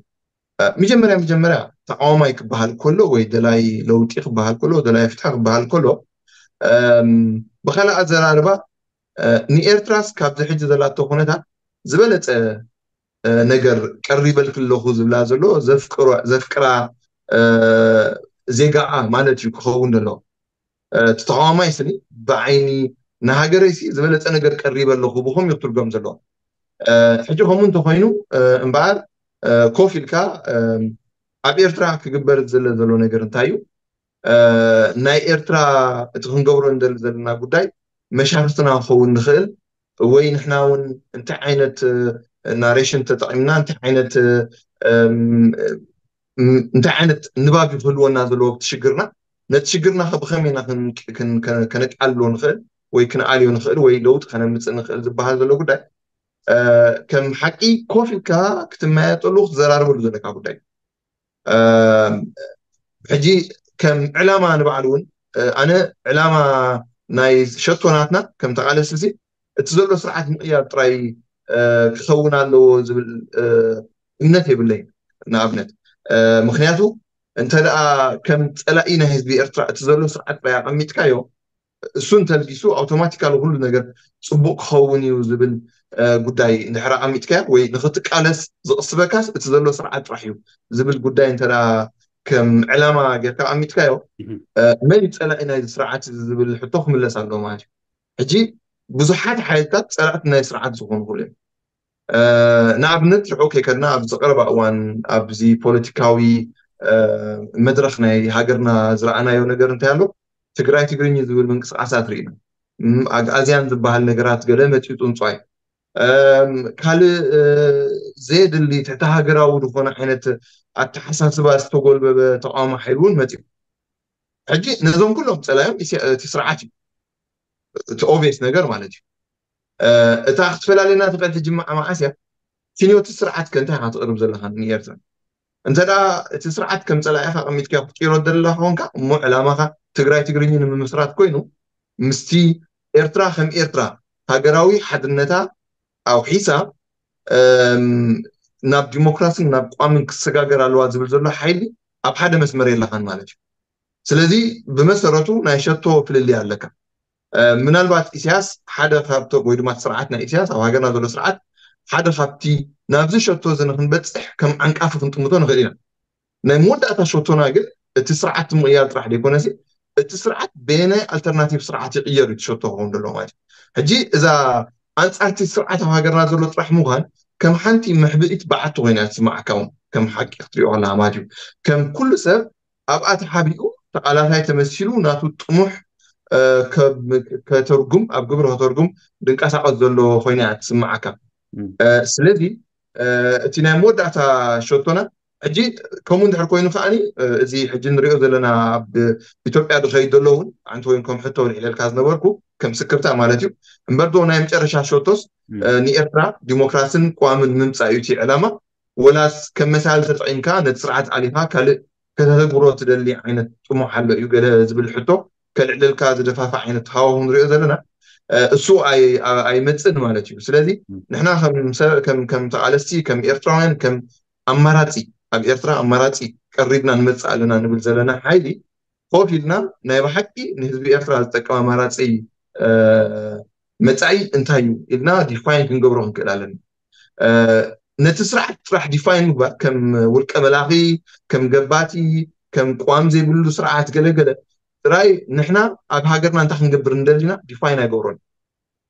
እ፣ መጀመርያ መጀመርያ ተቃዋማይ ክበሃል ከሎ ወይ ደላይ ለውጢ ክበሃል ከሎ፣ ደላይ ፍትሒ ክበሃል ከሎ፣ እም፣ ብኻልእ ኣዘራርባ፣ እ፣ ንኤርትራስ ካብዚ ሕጂ ዘላቶ ኩነታት ዝበለጸ እ፣ ነገር ቀሪበልኪ ኣለኹ ዝብላ ዘሎ ዘፍቅሮ- ዘፍቅራ እ፣ ዜጋኣ ማለት እዩ ክኸውን ዘለዎ። እ፣ እቲ ተቃዋማይ ስኒ ብዓይኒ ንሃገረይ ሲ ዝበለጸ ነገር ቀሪበ ኣለኹ ብኸም እዩ ክትርጎም ዘለዎ። እ፣ ሕጂ ከምኡ እንተኮይኑ እ፣ እምበኣር እ፣ ኮፍ ኢልካ እ፣ ኣብ ኤርትራ ክግበር ዝለ ዘሎ ነገር እንታይ እዩ? እ፣ ናይ ኤርትራ እቲ ክንገብሮ እንደሊ ዘለና ጉዳይ መሻርክትና ክኸውን ንኽእል ወይ ንሕና እውን እንታይ ዓይነት ናሬሽን ተጠቂምና እንታይ ዓይነት እም፣ እም፣ እንታይ ዓይነት ንባብ ክህልወና ዘለዎ እቲ ሽግርና፣ ነቲ ሽግርና ከ ብኸመይ ኢና ክን- ክን- ከ- ከነቃልሎ ንኽእል ወይ ክንኣልዮ ንኽእል ወይ ለውጢ ከነምፅእ ንኽእል ዝበሃል ዘሎ ጉዳይ እ፣ ከም ሓቂ ኮፍ ኢልካ ክትመያየጠሉ ክትዘራርበሉ ዘለካ ጉዳይ እዩ። ሕጂ ከም ዕላማ ንባዕሉ እውን ኣነ ዕላማ ናይ ሸቶናትና ከም ተቃለስቲ እቲ ዘሎ ስርዓት ምቕያር ጥራይ ክኸውን ኣለዎ ዝብል እምነት የብለይ። ንኣብነት ምክንያቱ እንተ ደኣ ከም ፀላኢ ናይ ህዝቢ ኤርትራ እቲ ዘሎ ስርዓት ጥራይ ኣቐሚጥካዮ እሱ እንተልጊሱ ኣውቶማቲካሊ ኩሉ ነገር ፅቡቅ ክኸውን እዩ ዝብል ጉዳይ እንድሕር ኣቐሚጥካዮ ወይ ንክትቃለስ ዝቕስበካስ እቲ ዘሎ ስርዓት ጥራሕ እዩ ዝብል ጉዳይ እንተ ከም ዕላማ ጌርካ ኣቐሚጥካዮ መን እዩ ፀላኢ ናይዚ ስርዓት እዚ ዝብል ሕቶ ክምለስ ኣለዎ ማለት እዩ። ሕጂ ብዙሓት ሓይልታት ፀላእቲ ናይ ስርዓት ዝኾኑ ክሉ እዮም። ንኣብነት ርሑቅ ከይከድና ኣብዚ ቀረባ እዋን ኣብዚ ፖለቲካዊ መድረክ ናይ ሃገርና ዝረኣናዮ ነገር እንታይ ኣሎ? ትግራይ ትግርኝ ዝብል ምንቅስቃሳት ርኢና። ኣግኣዝያን ዝበሃል ነገራት ገለ መፂኡ ፅንፅዋይ ካልእ ዘየድሊ ትሕቲ ሃገራዊ ዝኾነ ዓይነት ኣተሓሳስባ ዝተጎልበበ ተቃውሞ ሓይሊ እውን መፂኡ። ሕጂ ነዞም ኩሎም ፀላዮም እቲ ስርዓት እዩ። እቲ ኦቪየስ ነገር ማለት እዩ። እታ ክትፈላልየና ትኽእል ሕጂ መዓስ እያ? ስኒዮቲ ስርዓት ከ እንታይ ኢኻ ትቕርብ ዘለኻ ንኤርትራ? እንተ ደኣ እቲ ስርዓት ከም ጸላኢኻ ኣቐሚጥካዮ ክትቅይሮ ደለኻ ኮንካ እሞ ዕላማኻ ትግራይ ትግርኝ ንምምስራት ኮይኑ ምስቲ ኤርትራ ከም ኤርትራ ሃገራዊ ሓድነታ ኣውሒሳ ናብ ዲሞክራስን ናብ ቋምን ክሰጋገር ኣለዋ ዝብል ዘሎ ሓይሊ ኣብ ሓደ መስመር የለኻን ማለት እዩ። ስለዚ ብመሰረቱ ናይ ሸቶ ፍልልይ ኣለካ። ምናልባት ኢሳያስ ሓደ ካብቶም ወይ ድማ ስርዓት ናይ ኢሳያስ ኣብ ሃገርና ዘሎ ስርዓት ሓደ ካብቲ ናብዚ ሸቶ እዚ ንክንበፅሕ ከም ዓንቃፊ ክንጥምቶ ንኽእል ኢና። ናይ መወዳእታ ሸቶና ግን እቲ ስርዓት ምቕያር ጥራሕ ዘይኮነሲ እቲ ስርዓት በየናይ ኣልተርናቲቭ ስርዓት ይቕየር እዩ እቲ ሸቶ ክኸውን ዘለዎ ማለት እዩ። ሕጂ እዛ ኣንፃርቲ ስርዓት ኣብ ሃገርና ዘሎ ጥራሕ ምዃን ከም ሓንቲ መሕብኢት በዓቲ ኮይና ትስማዓካ እውን ከም ሓቂ ክትሪኦ ከለካ ማለት እዩ። ከም ኩሉ ሰብ ኣብኣ ተሓቢኡ ተቓላሳይ ተመሲሉ ናቱ ጥሙሕ ከተርጉም ኣብ ግብሪ ከተርጉም ድንቀሳቐስ ዘሎ ኮይና እያ ትስምዓካ። ስለዚ እቲ ናይ መወዳእታ ሸቶና ሕጂ ከምኡ እንድሕር ኮይኑ ከዓኒ እዚ ሕጂ ንሪኦ ዘለና ኣብ ኢትዮጵያ ዝኸይድ ዘሎ እውን ኣንቲ ወይ ከም ሕቶ ልዕለልካ ዝነበርኩ ከም ስክፍታ ማለት እዩ። እምበር ዶ ናይ መጨረሻ ሸቶስ ንኤርትራ ዲሞክራስን ቅዋምን ምምፃእ እዩ እቲ ዕላማ። ወላስ ከም መሳሊ ተጠቒምካ ነቲ ስርዓት ኣሊኻ ካልእ ከተተግብሮ ትደሊ ዓይነት ጥሙሕ ኣሎ እዩ ገለ ዝብል ሕቶ ከልዕለልካ ዝደፋፍእ ዓይነት ሃዋሁ ንሪኦ ዘለና እሱ ኣይመፅን ማለት እዩ። ስለዚ ንሕና ከም ተቃለስቲ ከም ኤርትራውያን ከም ኣማራፂ ኣብ ኤርትራ ኣማራፂ ቀሪብና ንመፅእ ኣለና ንብል ዘለና ሓይሊ ኮፍ ኢልና ናይ ብሓቂ ንህዝቢ ኤርትራ ዝጠቅም ኣማራፂ መፃኢ እንታይ እዩ ኢልና ዲፋይን ክንገብሮ ክንክእል ኣለና። ነቲ ስርዓት ጥራሕ ዲፋይን ምግባር ከም ውልቀ መላኺ ከም ገባቲ ከም ቅዋም ዘይብሉ ስርዓት ገለገለ ጥራይ ንሕና ኣብ ሃገርና እንታይ ክንገብር እንደሊና ዲፋይን ኣይገብሮን።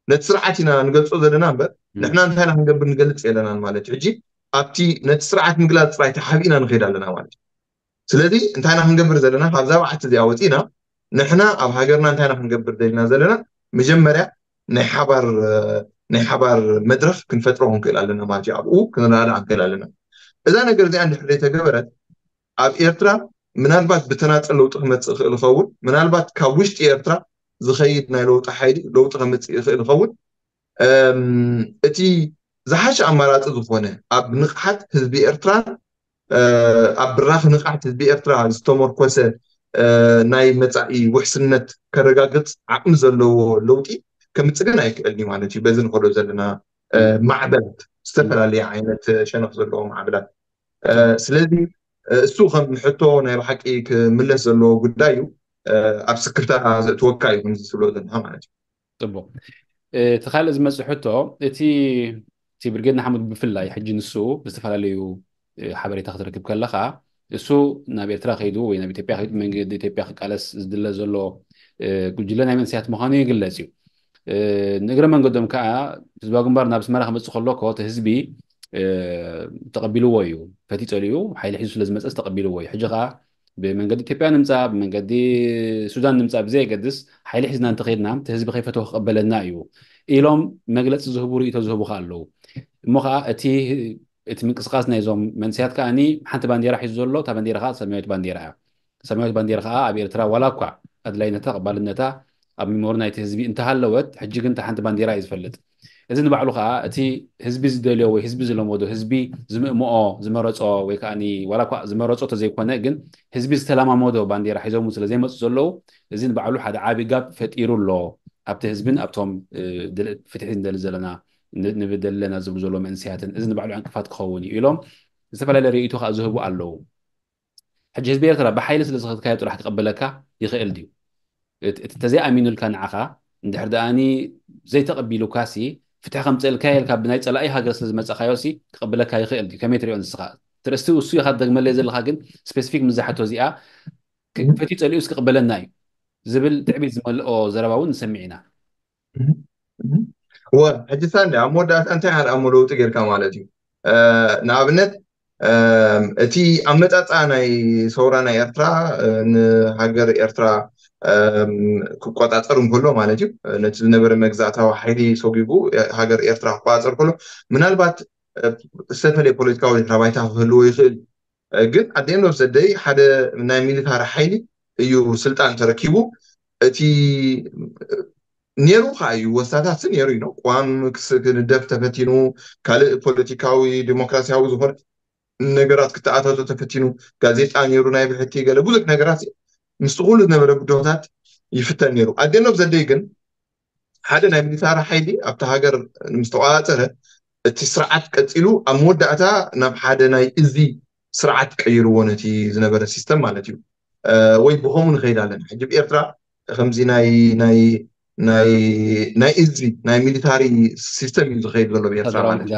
ነቲ ስርዓት ኢና ንገልፆ ዘለና እምበር ንሕና እንታይ ኢና ክንገብር ንገልፅ የለናን ማለት እዩ። ሕጂ ኣብቲ ነቲ ስርዓት ምግላፅ ጥራይ ተሓቢእና ንኸይድ ኣለና ማለት እዩ። ስለዚ እንታይ ኢና ክንገብር ዘለና ካብዛ በዓቲ እዚኣ ወፂና ንሕና ኣብ ሃገርና እንታይ ኢና ክንገብር ደሊና ዘለና መጀመርያ ናይ ሓባር ናይ ሓባር መድረክ ክንፈጥሮ ክንክእል ኣለና ማለት እዩ። ኣብኡ ክንረዳዳእ ክንክእል ኣለና። እዛ ነገር እዚኣ እንድሕር ዘይተገበረት ኣብ ኤርትራ ምናልባት ብተናፀል ለውጢ ክመፅእ ይኽእል ይኸውን። ምናልባት ካብ ውሽጢ ኤርትራ ዝኸይድ ናይ ለውጢ ሓይሊ ለውጢ ከምፅእ ይኽእል ይኸውን። እቲ ዝሓሸ ኣማራፂ ዝኾነ ኣብ ንቕሓት ህዝቢ ኤርትራን ኣብ ብራኽ ንቕሓት ህዝቢ ኤርትራ ዝተመርኮሰ ናይ መፃኢ ውሕስነት ከረጋግፅ ዓቕሚ ዘለዎ ለውጢ ከምፅእ ግን ኣይክእልን እዩ ማለት እዩ። በዚ ንኸዶ ዘለና ማዕበላት፣ ዝተፈላለየ ዓይነት ሸነኽ ዘለዎ ማዕበላት። ስለዚ እሱ ከም ሕቶ ናይ ብሓቂ ክምለስ ዘለዎ ጉዳይ እዩ። ኣብ ስክፍታ ዘእትወካ እዩ ከምዚ ትብሎ ዘለካ ማለት እዩ። ፅቡቅ። እቲ ካልእ ዝመፅእ ሕቶ፣ እቲ እቲ ብርጌድ ንሓመዱ ብፍላይ ሕጂ ንሱ ብዝተፈላለዩ ሓበሬታ ክትረክብ ከለካ፣ እሱ ናብ ኤርትራ ከይዱ ወይ ናብ ኢትዮጵያ ከይዱ መንገዲ ኢትዮጵያ ክቃለስ ዝድለ ዘሎ ጉጅለ ናይ መንስያት ምዃኑ ይግለጽ እዩ። ንእግረ መንገዶም ከዓ ህዝባዊ ግንባር ናብ ኣስመራ ክመፅእ ከሎ እኮ እቲ ህዝቢ ተቐቢልዎ እዩ። ፈትዩ ፀሊኡ ሓይሊ ሒዙ ስለ ዝመፀስ ተቐቢልዎ እዩ። ሕጂ ከዓ ብመንገዲ ኢትዮጵያ ንምፃእ ብመንገዲ ሱዳን ንምፃእ ብዘየገድስ ሓይሊ ሒዝና እንተኸድና እቲ ህዝቢ ከይፈተወ ክቐበለና እዩ ኢሎም መግለፂ ዝህቡ፣ ርእይቶ ዝህቡ ከዓ ኣለዉ። እሞ ከዓ እቲ እቲ ምንቅስቃስ ናይዞም መንስያት ከዓኒ ሓንቲ ባንዴራ ሒዙ ዘሎ፣ እታ ባንዴራ ከዓ ሰማያዊት ባንዴራ እያ። ሰማያዊት ባንዴራ ከዓ ኣብ ኤርትራ ዋላ እኳ ኣድላይነታ ተቐባልነታ ኣብ ሚሞሪ ናይቲ ህዝቢ እንተሃለወት፣ ሕጂ ግን እታ ሓንቲ ባንዴራ እዩ ዝፈልጥ። እዚ ንባዕሉ ከዓ እቲ ህዝቢ ዝደልዮ ወይ ህዝቢ ዝለመዶ፣ ህዝቢ ዝምእምኦ ዝመረፆ ወይ ከዓ ዋላ እኳ ዝመረፆ ተዘይኮነ ግን ህዝቢ ዝተለማመዶ ባንዴራ ሒዞም ስለ ዘይመፁ ዘለዉ፣ እዚ ንባዕሉ ሓደ ዓቢ ጋብ ፈጢሩ ኣሎ ኣብቲ ህዝብን ኣብቶም ፍትሒ ንደሊ ዘለና ንብደል ኣለና ዝብሉ ዘለዉ መንእሰያትን፣ እዚ ንባዕሉ ዕንቅፋት ክኸውን እዩ ኢሎም ዝተፈላለየ ርእይቶ ከዓ ዝህቡ ኣለዉ። ሕጂ ህዝቢ ኤርትራ ብሓይሊ ስለ ዝኸድካዮ ጥራሕ ክቐበለካ ይኽእል ድዩ? እቲ ተዘይኣሚኑልካ ንዓኻ እንድሕር ደኣኒ ዘይተቐቢሉካ ሲ ፍትሒ ከምፀልካ ኢልካ ብናይ ፀላኢ ሃገር ስለ ዝመፀኻዮ ሲ ክቐበለካ ይኽእል ድዩ? ከመይ ትሪኦ ንስኻ? ትርእስቲ እሱ ኢኻ ትደግመለይ ዘለኻ፣ ግን ስፔሲፊክ ምዛ ሕቶ እዚኣ ፈትዩ ፀሊኡስ ክቕበለና እዩ ዝብል ትዕቢት ዝመልኦ ዘረባ እውን ንሰምዕ ኢና። ወ ሕጂ ሳንዲ ኣብ መወዳእታ እንታይ ሓደ ኣሞ ለውጢ ጌርካ ማለት እዩ። ንኣብነት እቲ ኣመፃፃ ናይ ሰውራ ናይ ኤርትራ ንሃገር ኤርትራ ክቆፃፀር እንከሎ ማለት እዩ፣ ነቲ ዝነበረ መግዛእታዊ ሓይሊ ሰጒጉ ሃገር ኤርትራ ክቆፃፀር ከሎ ምናልባት ዝተፈለየ ፖለቲካዊ ድሕረ ባይታ ክህልዎ ይኽእል። ግን at the end of the day ሓደ ናይ ሚሊታሪ ሓይሊ እዩ ስልጣን ተረኪቡ። እቲ ኔሩ ከዓ እዩ ወስታታት ነይሩ እዩ ነው። ቅዋም ክንደፍ ተፈቲኑ፣ ካልእ ፖለቲካዊ ዲሞክራሲያዊ ዝኾነ ነገራት ክተኣታቶ ተፈቲኑ፣ ጋዜጣ ነይሩ ናይ ብሕቲ ገለ ብዙሕ ነገራት ምስቲ ኩሉ ዝነበረ ብድሆታት ይፍተን ነይሩ። ኣደኖብ ዘደይ ግን ሓደ ናይ ሚሊታሪ ሓይሊ ኣብቲ ሃገር ምስ ተቆፃፀረ እቲ ስርዓት ቀፂሉ ኣብ መወዳእታ ናብ ሓደ ናይ እዚ ስርዓት ቀይርዎ ነቲ ዝነበረ ሲስተም ማለት እዩ። ወይ ብኸምኡ ንኸይድ ኣለና ሕጂ ብኤርትራ ከምዚ ናይ ናይ ናይ ናይ እዚ ናይ ሚሊታሪ ሲስተም እዩ ዝኸይድ ዘሎ ብኤርትራ ማለት እዩ።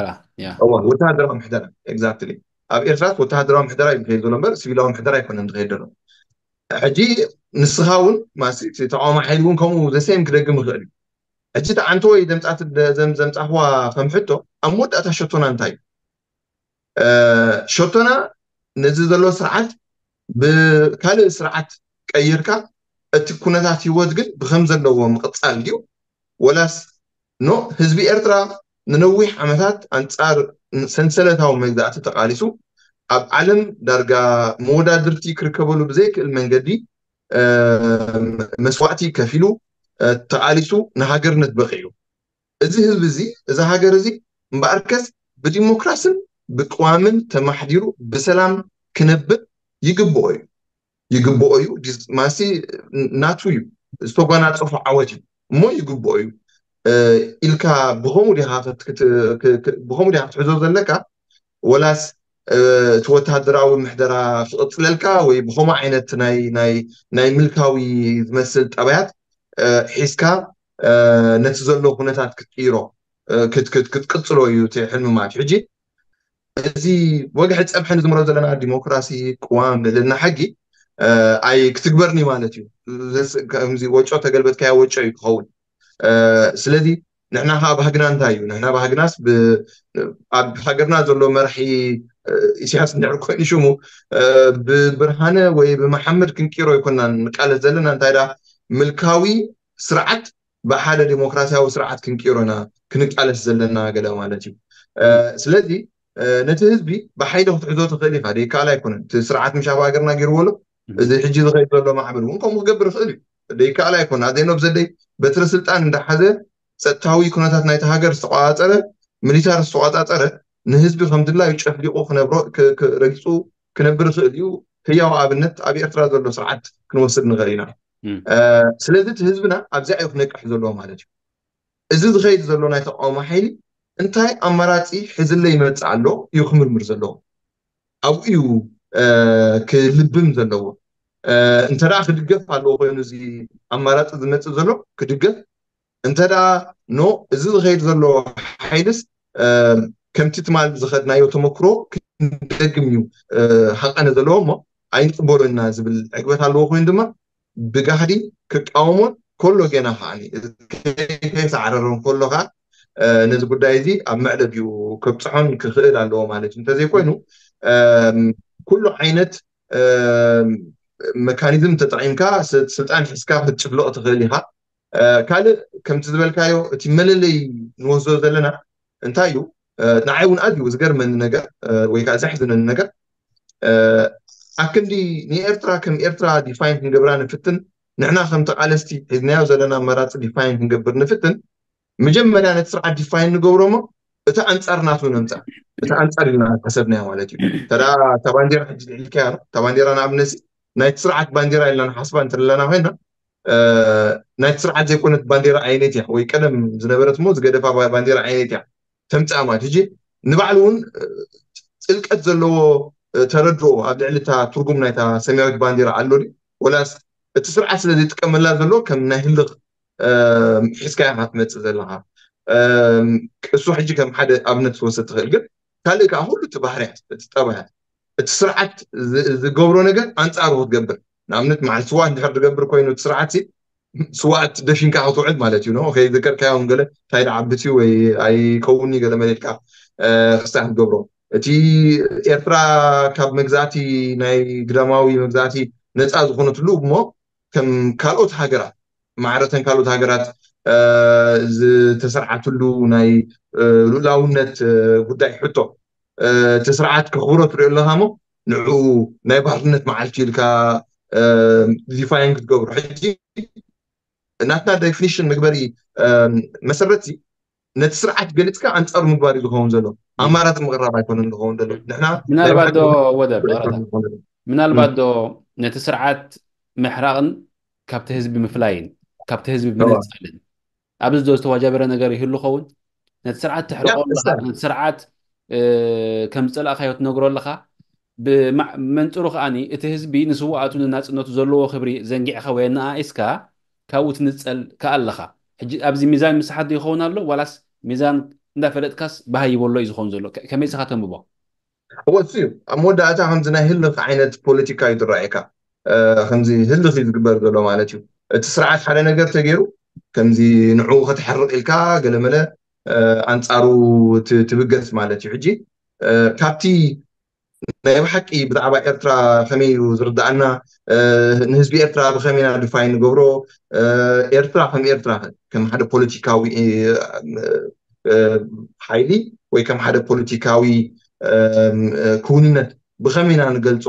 ወታደራዊ ምሕደራ exactly ኣብ ኤርትራ ወታደራዊ ምሕደራ እዩ ዝኸይድ ዘሎ እምበር ሲቪላዊ ምሕደራ ኣይኮነን ዝኸይድ ዘሎ። ሕጂ ንስኻ እውን ማሲ ተቃዋሚ ሓይሊ እውን ከምኡ ዘሰም ክደግም ይኽእል እዩ። ሕጂ ተዓንቶ ወይ ዘምፃት ዘምፃኽዋ ከም ሕቶ ኣብ መወዳእታ ሸቶና እንታይ እዩ? ሸቶና ነዚ ዘሎ ስርዓት ብካልእ ስርዓት ቀይርካ እቲ ኩነታት ህይወት ግን ብከም ዘለዎ ምቕፃል ድዩ? ወላስ ኖ ህዝቢ ኤርትራ ንነዊሕ ዓመታት ኣንፃር ሰንሰለታዊ መግዛእቲ ተቃሊሱ ኣብ ዓለም ዳርጋ መወዳድርቲ ክርከበሉ ብዘይክእል መንገዲ መስዋእቲ ከፊሉ ተቃሊሱ ንሃገርነት በቂዑ። እዚ ህዝቢ እዚ እዛ ሃገር እዚ እምበኣርከስ ብዲሞክራስን ብቅዋምን ተማሕዲሩ ብሰላም ክነብር ይግብኦ እዩ። ይግብኦ እዩ። ማሲ ናቱ እዩ። ዝተጓናፀፎ ዓወት እዩ እሞ ይግብኦ እዩ ኢልካ ብኸምኡ ዲኻ ብኸምኡ ዲኻ ክትሕዞ ዘለካ? ወላስ እቲ ወታደራዊ ምሕደራ ክቕፅለልካ ወይ ብኸምኡ ዓይነት ናይ ናይ ናይ ምልካዊ ዝመስል ጠባያት ሒዝካ ነቲ ዘሎ ኩነታት ክትቅይሮ ክትቅፅሎ እዩ እቲ ሕልሚ ማለት እዩ። ሕጂ እዚ ወግሒ ፀብሐ ንዝምሮ ዘለና ዲሞክራሲ ቅዋም ልዕልና ሕጊ ኣይ ክትግበርኒ ማለት እዩ። ከምዚ ወጮ ተገልበጥካዮ ወጮ እዩ ክኸውን። ስለዚ ንሕና ከዓ ባህግና እንታይ እዩ? ንሕና ባህግናስ ኣብ ሃገርና ዘሎ መርሒ ኢሳያስ እንድሕር ኮይኑ ሽሙ ብብርሃነ ወይ ብመሓመድ ክንቂሮ ይኮናን ንቃለስ ዘለና እንታይ ዳ ምልካዊ ስርዓት ብሓደ ዲሞክራሲያዊ ስርዓት ክንቂሮና ክንቃለስ ዘለና ገለ ማለት እዩ። ስለዚ ነቲ ህዝቢ ብሓይሊ ክትሕዞ ትኽእል ኢኻ፣ ደይከኣል ኣይኮነን። እቲ ስርዓት ምሽ ኣብ ሃገርና ገይርዎ ኣሎ። እዚ ሕጂ ዝኸይድ ዘሎ ማዕበል እውን ከምኡ ክገብር ይኽእል እዩ። ደይከኣል ኣይኮነ ኣዘይኖብ ዘደይ በትሪ ስልጣን እንዳሓዘ ፀጥታዊ ኩነታት ናይቲ ሃገር ዝተቆፃፀረ ሚሊታሪ ዝተቆፃፀረ ንህዝቢ ከም ድላዩ ጨፍሊቑ ክነብሮ ረጊፁ ክነብር ይኽእል እዩ። ህያው ኣብነት ኣብ ኤርትራ ዘሎ ስርዓት ክንወስድ ንኽእል ኢና። ስለዚ እቲ ህዝብና ኣብዚኣ እዩ ክነቅሕ ዘለዎ ማለት እዩ። እዚ ዝኸይድ ዘሎ ናይ ተቃውሞ ሓይሊ እንታይ ኣማራፂ ሒዝለ ይመፅእ ኣሎ እዩ ክምርምር ዘለዎ። ኣብኡ እዩ ክልብም ዘለዎ። እንተ ክድገፍ ኣለዎ ኮይኑ እዚ ኣማራፂ ዝመፅእ ዘሎ ክድገፍ፣ እንተ ኖ እዚ ዝኸይድ ዘሎ ሓይልስ ከምቲ ትማል ዝኸድናዮ ተመክሮ ክንደግም እዩ ሃቐነ ዘለዎ እሞ ኣይንቅበሎ ኢና ዝብል ዕግበት ኣለዎ ኮይኑ ድማ ብጋህዲ ክቃወሞን ከሎ ገና ከዓ ከይተዓረሮን ከሎ ከዓ ነዚ ጉዳይ እዚ ኣብ መዕለቢኡ ከብፅሖን ክኽእል ኣለዎ ማለት እዩ። እንተዘይኮይኑ ኩሉ ዓይነት መካኒዝም ተጠቂምካ ስልጣን ሒዝካ ክትጭፍልቕ ትኽእል ኢኻ። ካልእ ከምቲ ዝበልካዮ እቲ መለለይ ንወስዶ ዘለና እንታይ እዩ? ንዓይ እውን ኣዝዩ ዝገርመኒ ነገር ወይ ከዓ ዘሕዝነኒ ነገር ኣክንዲ ንኤርትራ ከም ኤርትራ ዲፋይን ክንገብራ ንፍትን፣ ንሕና ከም ተቃለስቲ ሒዝናዮ ዘለና ኣማራፂ ዲፋይን ክንገብር ንፍትን፣ መጀመርያ ነቲ ስርዓት ዲፋይን ንገብሮ እሞ እቲ ኣንፃር ናቱ ነምፃ። እቲ ኣንፃር ኢልና ሓሰብናዮ ማለት እዩ። ተዳ እታ ባንዴራ ሕጂ ልዒልካያ እታ ባንዴራ ንኣብነት ናይቲ ስርዓት ባንዴራ ኢልና ንሓስባ እንተለና ኮይና ናይቲ ስርዓት ዘይኮነት ባንዴራ ዓይነት እያ ወይ ቀደም ዝነበረት እሞ ዝገደፋ ባንዴራ ዓይነት እያ ተምፅኣ ማለት። ሕጂ ንባዕሉ እውን ጥልቀት ዘለዎ ተረድኦ ኣብ ልዕሊ እታ ትርጉም ናይታ ሰማያዊት ባንዴራ ኣሎ ድዩ? ወላስ እቲ ስርዓት ስለ ዝጥቀመላ ዘሎ ከም ናይ ህልኽ ሒዝካ ኢኻ ትመፅእ ዘለኻ። እሱ ሕጂ ከም ሓደ ኣብነት ክትወስድ ትኽእል፣ ግን ካልእ ከዓ ኩሉ እቲ ባህርያት እቲ ጠባያት እቲ ስርዓት ዝገብሮ ነገር ኣንፃሩ ክትገብር፣ ንኣብነት መዓል ስዋ እንድሕር ዝገብር ኮይኑ እቲ ስርዓት ስዋእት ደፊንካ ክትውዕል ማለት እዩ። ከይዘከርካዮም ገለ እንታይ ደዓብት እዩ ወይ ኣይከውን እዩ ገለ መለ ኢልካ ክስታይ ክትገብሮ። እቲ ኤርትራ ካብ መግዛእቲ ናይ ግዳማዊ መግዛእቲ ነፃ ዝኾነትሉ እሞ ከም ካልኦት ሃገራት ማዕረተን ካልኦት ሃገራት ዝተሰርዓትሉ ናይ ልኡላውነት ጉዳይ ሕቶ እቲ ስርዓት ከኽብሮ ትሪኦ ኣለኻ እሞ ንዕኡ ናይ ባርነት መዓልቲ ኢልካ ዲፋይን ክትገብሮ። ሕጂ ናትና ዴፊኒሽን መግበሪ መሰረትቲ ነቲ ስርዓት ገሊፅካ ኣንፃሩ ምግባር እዩ ዝኸውን ዘሎ። ኣማራፂ ምቕራብ ኣይኮነን ዝኸውን ዘሎ። ንሕና ምናልባት ዶ ወደብ ምናልባት ዶ ነቲ ስርዓት ምሕራቕን ካብቲ ህዝቢ ምፍላይን ካብቲ ህዝቢ ምንፃልን ኣብዚ ዶ ዝተዋጃበረ ነገር ይህሉ ኸውን? ነቲ ስርዓት ትሕርቆ ኣለኻ፣ ነቲ ስርዓት ከም ዝፀላእካዮ ትነግሮ ኣለኻ። መንፅሩ ከዓኒ እቲ ህዝቢ ንስዋኣቱ ንናፅነቱ ዘለዎ ክብሪ ዘንጊዕካ ወይ ኣነኣኢስካ ካብኡ ትንፀል ከኣ ኣለኻ። ሕጂ ኣብዚ ሚዛን ምስሓት ዶ ይኸውን ኣሎ ዋላስ ሚዛን እንዳፈለጥካስ ባህ ይበሎ እዩ ዝኸውን ዘሎ? ከመይ ስኻ ተንብቦ? እወ እሱ እዩ ኣብ መወዳእታ ከምዚ ናይ ህልኽ ዓይነት ፖለቲካ እዩ ዝረኣየካ። ከምዚ ህልኽ እዩ ዝግበር ዘሎ ማለት እዩ። እቲ ስርዓት ሓደ ነገር ተገይሩ ከምዚ ንዕኡ ከተሕርቕ ኢልካ ገለመለ ኣንፃሩ ትብገስ ማለት እዩ። ሕጂ ካብቲ ናይ ብሓቂ ብዛዕባ ኤርትራ ከመይ እዩ ዝርዳኣና፣ ንህዝቢ ኤርትራ ብከመይ ኢና ዲፋይን ንገብሮ፣ ኤርትራ ከም ኤርትራ ከም ሓደ ፖለቲካዊ ሓይሊ ወይ ከም ሓደ ፖለቲካዊ ክውንነት ብከመይ ኢና ንገልፆ?